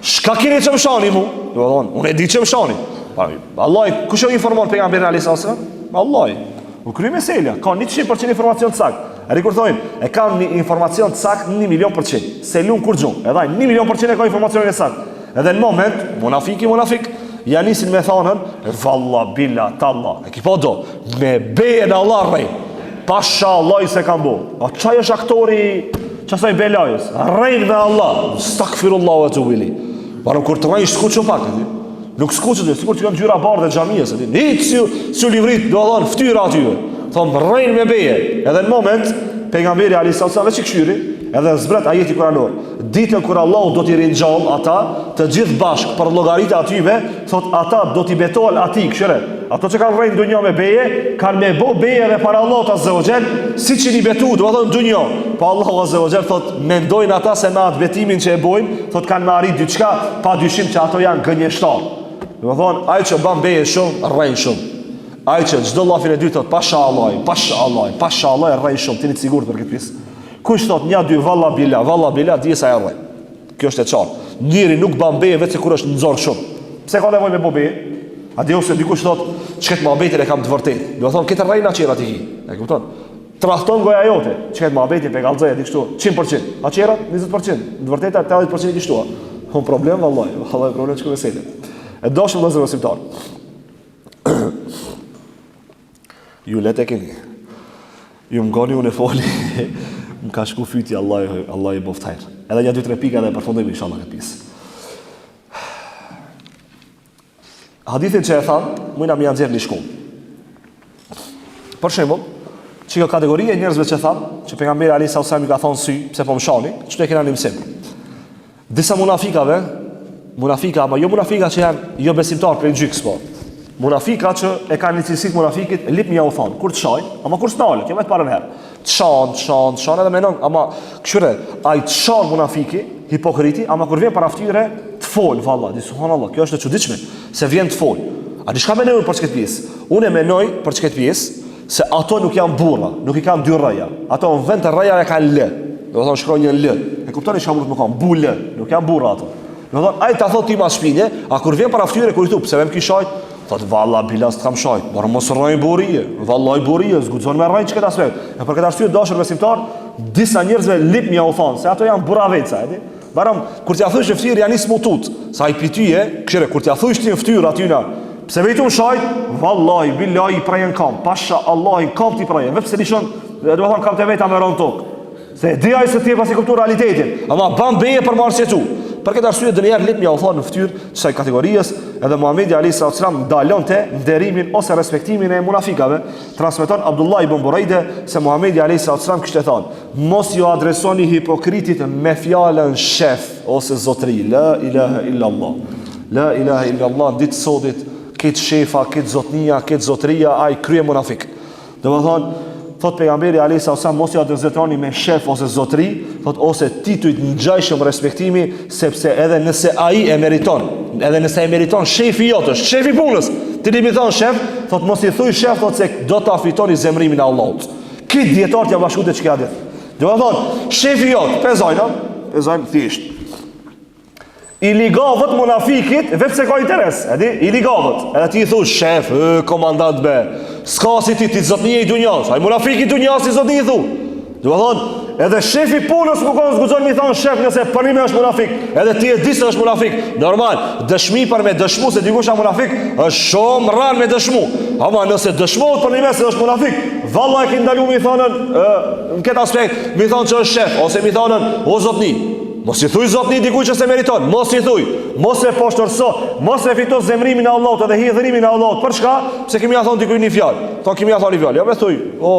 Shka keni që më shani mu? Do të thonë, unë e di që më shani. Pa, Allahi, kush e informon pejgamberin alayhi salatu selam? Allahi. U kry meselja, ka 100% informacion të saktë. Edhe kur thonë, e kam një informacion të saktë 1 milion përqind, s'e lun kurgjo, edhe ai 1 milion përqind e ka informacionin e saktë. Edhe në moment, munafiki, munafik, ja nisin me thanën, valla, bila, talla, e ki po do, me beje në Allah rrej, pasha Allah s'e kam bo. A qaj është aktori qasaj belajës, rrejn me Allah, estagfirullah ve etubu ilejh. Barem kur të rrejnë, skuqu pak, e di. Nuk skuqet, sikur që kanë ngjyra bardhë e xhamisë, e di. Hiç s'ju, s'ju livrit, do thonë fytyra aty. Thon rrejn me beje. Edhe në moment pejgamberi alejhi selam veç i kqyri, edhe zbret ajeti kuranor. Ditën kur Allahu do t'i ringjall ata, të gjithë bashkë për llogaritë atyve, thot ata do t'i betohen atij, kqyre. Ato që kanë rrejnë dunja me beje, kanë me bo beje edhe para Allahut azze ve xhel, siç jeni betu, do thonë dunja. Po Allahu azze ve xhel thot, mendojnë ata se me atë betimin që e bojnë, thot kanë me arrit diçka, pa dyshim që ato janë gënjeshtar. Do thonë, ai që ban beje shumë, rrejn shumë. Ai që çdo llafin e dytë thot, pasha Allah, pasha Allah, pasha Allah, rrejn shumë, t'jeni të sigurt për këtë pjesë. Kush thot nja dy valla bila, valla bila, dije se ai rrejn. Kjo është e qartë. Njeri nuk ban beje veç se kur është n'zor shumë. Pse ka nevojë me bo beje? A di ose dikush thot, "Qët muhabetin e kam të vërtetë." Do të thonë këtë rrejna qera ti ki. E kupton? Tradhton goja jote. Qët muhabetin pe kallzoj aty kështu 100%. A qera 20%. Në të vërtetë 80% i kështu. Po problem vallahi, vallahi problem çka mesele. E dashur vëllezër besimtar. Ju letë e keni. Ju më goni unë e foli, më ka shku fyti, Allah, Allah i boftë hajr. Edhe një, dy, tre pika dhe e përfundojmë inshallah këtë pjesë. Hadithin që e thamë, mujna me ia nxjerr një shkollë. Për shembull, që kjo kategori e njerëzve që thamë, që pejgamberi alejhi selam i ka thonë sy, pse po më shani, që të kena një mësim. Disa munafikave, munafika, ama jo munafika që janë jo besimtar prej gjyks, po. Munafika që e kanë një cilësi të munafikit, lip me jau thonë, kur të shajnë, ama kur s'nalet, jo me të parën herë. Të shanë, të shanë, të shanë edhe menon, ama kqyre, ai të shanë munafiki, hipokriti, ama kur vjen para ftyre, të fol, valla, di subhanallah, kjo është e çuditshme, se vjen të fol. A di çka menoj unë për këtë pjesë? Unë e menoj për këtë pjesë, Se ato nuk janë burra, nuk i kanë dy rrëja. Ato në vend të rrëjave kanë L. Do të thonë shkronjën L. E kuptoni çka mund të më kanë? Bu L, nuk janë burra ato. Do të thonë ai ta thotë ti mas shpine, a kur vjen para fytyre kur i thu pse më ki shajt? Thot valla bila s'të kam shajt. Por mos rroj burrie, vallai burrie, s'guxon me rrejt këtë aspekt. E për këtë arsye dashur besimtar, disa njerëzve lip me jau thon se ato janë burraveca, e di? Baram, kur t'ja thush në fytyrë ja nis m'u tut. Sa i pityje, kqyre kur t'ja thush ti në fytyrë atyna, pse vetëm shajt, vallahi billahi i prejen kam, pasha Allahin kam ti prejen, veç se lishon, do të thon kam të veta me ron tokë. Se e di ai se ti e pasi kuptu realitetin, ama ban beje për marrë tu. Për këtë arsye ndonjëherë lip me jau thonë në fytyrë kësaj kategorisë, edhe Muhamedi alayhis salam ndalonte nderimin ose respektimin e munafikave. Transmeton Abdullah ibn Burejde se Muhamedi alayhis salam kishte thënë: Mos ju adresoni hipokritit me fjalën shef ose zotëri. La ilaha illa Allah. La ilaha illa Allah, në ditë sotit, këtë shefa, këtë zotnia, këtë zotëria, ai krye munafik. Domethonë, thot pejgamberi alayhis salam mos ju adresoni me shef ose zotëri, thot ose tituj të ngjashëm respektimi, sepse edhe nëse ai e meriton, edhe nëse e meriton shefi jot është shefi i punës, ti i thon shef, thot mos i thuj shef, thot se do ta fitoni zemrimin e Allahut. Krejt dijetarët janë bashku te qeky hadith. Domethonë, shefi jot, pe zojnë, pe zojnë thjesht. I ligavet munafikit, veç se ka interes, e di, i ligavet. Edhe ti i thu, shef, e, komandant be, s'ka si ti, ti zotni i dunjas, ai munafiki i dunjas i zotni i thu. Domethonë, edhe shefi punës me konë s'guxon me i thonë shef nëse përnime është munafik, edhe ti e di se është munafik. Normal, dëshmi për me dëshmu se dikush është munafik, është shumë ranë me dëshmu. Ama nëse dëshmohet përnime se është munafik, valla e ki ndalu me i thonën, në këtë aspekt, me i thonë që është shef, ose me i thonën, o zotni. Mos i thuj zotni dikuj që s'e meriton, mos i thuj, mos e poshtërso, mos e fito zemrimin e Allahut edhe hidhërimin e Allahut. Për çka? Pse kemi ja thonë dikuj një fjalë. Thonë kemi ja thonë një fjalë. Jo me thuj, o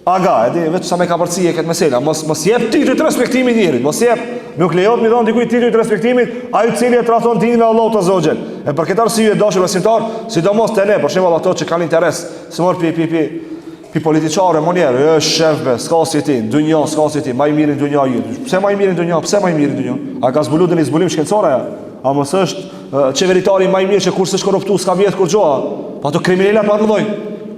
Aga, e di, veç sa me kapërci e këtë mesela, mos, mos jep tituj të respektimit njerit, mos jep, nuk lejohet me i dhonë dikuj tituj të respektimit, ai i cili e tradhton dinin e Allahut azze ve xhel. E për këtë arsye dashur besimtar, sidomos te ne, për shembull ato që kanë interes, si mor pi, pi, pi, pi politiqare, më njerë, e shef be, s'ka si ti, dunja, s'ka si ti, ma i miri n'dunja je. Pse ma i miri n'dunja, pse ma i miri n'dunja? A ka zbulu ndonjë zbulim shkencor aja? A mos është qeveritari ma i mirë që kurrë s'është korruptu, s'ka vjedh kurgjo, a? Po ato kriminelat ma të mëdhoj.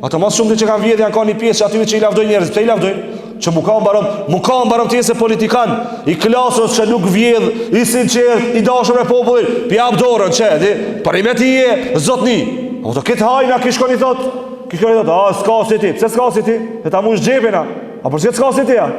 Ato ma shumë që kanë vjedh janë ka një pjesë që aty që i lavdojnë njerëzit, pse i lavdojnë? Që mu ka mbaron, mu ka mbaron ti se politikan i klasës që nuk vjedh, i sinqert, i dashur me popullin, p'i jap dorën, që, di, për i me ti je, zotni. Ato këtë hajna kish shkon i thot. Ky kjo thotë, "A s'ka si ti? Pse s'ka si ti? Se ta mush xhepin a? A për çka s'ka si ti a?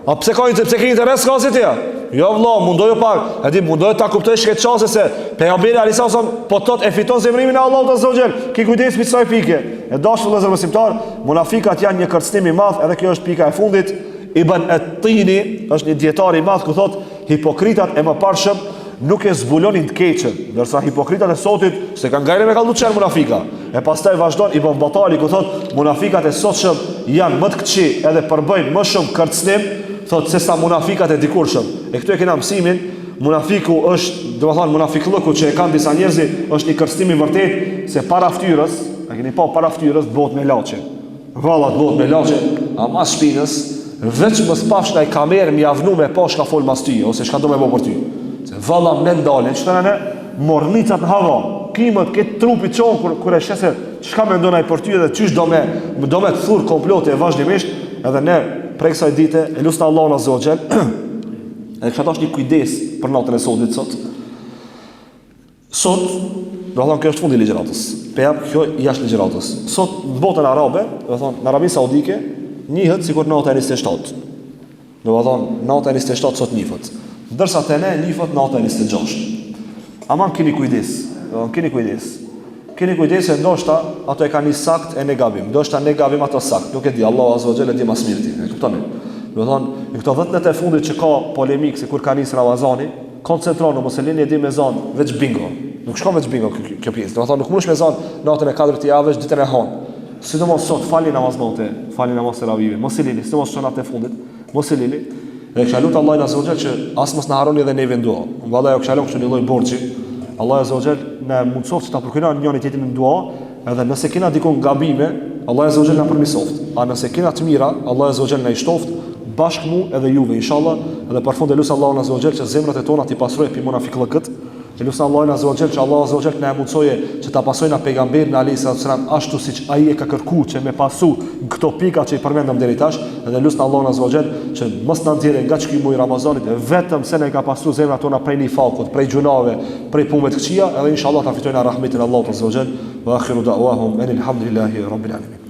A pse ka pse ke interes s'ka si ti a? Jo vëlla, mundoju pak. E di, mundoju ta kuptojsh këtë çast se pejgamberi alejhi selam po thot e fiton zemrimin e Allahut azza wa xhel. Ki kujdes me kësaj pike. E dashur vëllezër besimtar, munafikat janë një kërcënim i madh, edhe kjo është pika e fundit. Ibn Et-Tini është një dietar i madh ku thot hipokritat e mëparshëm nuk e zbulonin të keqen, ndërsa hipokritat e sotit s'e kanë gajle me kallzu që janë munafika. E pastaj vazhdon Ibn Batali ku thot munafikat e sotshëm janë më të këqij edhe përbëjnë më shumë kërcënim, thot se sa munafikat e dikurshëm. E këtu e kena mësimin, munafiku është, domethënë munafikllëku që e kanë disa njerëz, është një kërcënim i vërtetë se para fytyrës, a keni pa para fytyrës bëhet melaqe. Valla të bëhet melaqe, a mas shpinës, veç mos pafsh naj kamerë me ja vnu me pa çka fol mas ty, ose çka do me bo për ty. Se valla me ndalin, që të ne, mornicat në hava, kimët, këtë trupi qonë, kur, kur e sheh se çka mendon ai për ty edhe qysh do me, do me të thur komplote e vazhdimisht, edhe ne, prej kësaj dite, e lusna Allahun azza wa xhel, edhe kisha dasht një kujdes për natën e sotit sot, Sot, do thonë kjo është fundi i ligjëratës. Po jap kjo jashtë ligjëratës. Sot në botën arabe, do thonë në Arabinë Saudike, njihet sikur nata e 27. Do thonë nata e 27 sot njihet. Ndërsa te ne njihet nata e 26. Aman keni kujdes, do thonë keni kujdes. Keni kujdes se ndoshta ato e kanë një sakt e ne gabim. Ndoshta ne gabim ato sakt. Nuk e di, Allahu azza wa jalla di më së miri. E kuptoni? Do thonë, në këto 10 net e fundit që ka polemikë se kur ka nis Ramazani, Koncentronu, mos e lini e di me zon veç bingo. Nuk shkon veç bingo kjo, kjo pjesë. Do të thonë nuk mundesh me zon natën e katërt të javës ditën e hënë. Sidomos sot fali namaz nate, fali namaz teravive, mos e lini, sidomos këto natë e fundit, mos e lini. Dhe kisha lutë Allahun azza wa xhel që as mos na harroni edhe neve në dua. Valla ju kisha lënë kështu një lloj borxhi. Allahu azza wa xhel na mundësoftë që ta përkrahim njëri tjetrin në dua, edhe nëse kena dikun gabime, Allahu azza wa xhel na përmirësoftë. A nëse kena të mira, Allahu azza wa xhel na i shtoftë bashkë mu edhe juve inshallah. Edhe për fund e lus Allahun azza wa xhel që zemrat e tona t'i pastrojë pi munafikllëkut. E lus Allahun azza wa xhel që Allahu azza wa xhel na e mundësojë që ta pasojna pejgamberin alayhi salatu selam ashtu siç ai e ka kërku që me pasu në këto pika që i përmendëm deri tash, edhe lus Allahun azza wa xhel që mos na nxjerrë nga qiky muaj i Ramazanit vetëm se na i ka pastru zemrat tona prej nifakut, prej gjynaheve, prej punëve të këqija, edhe inshallah ta fitojna rahmetin e Allahut azza wa xhel. Wa akhiru da'wahum enil hamdulillahi rabbil alamin.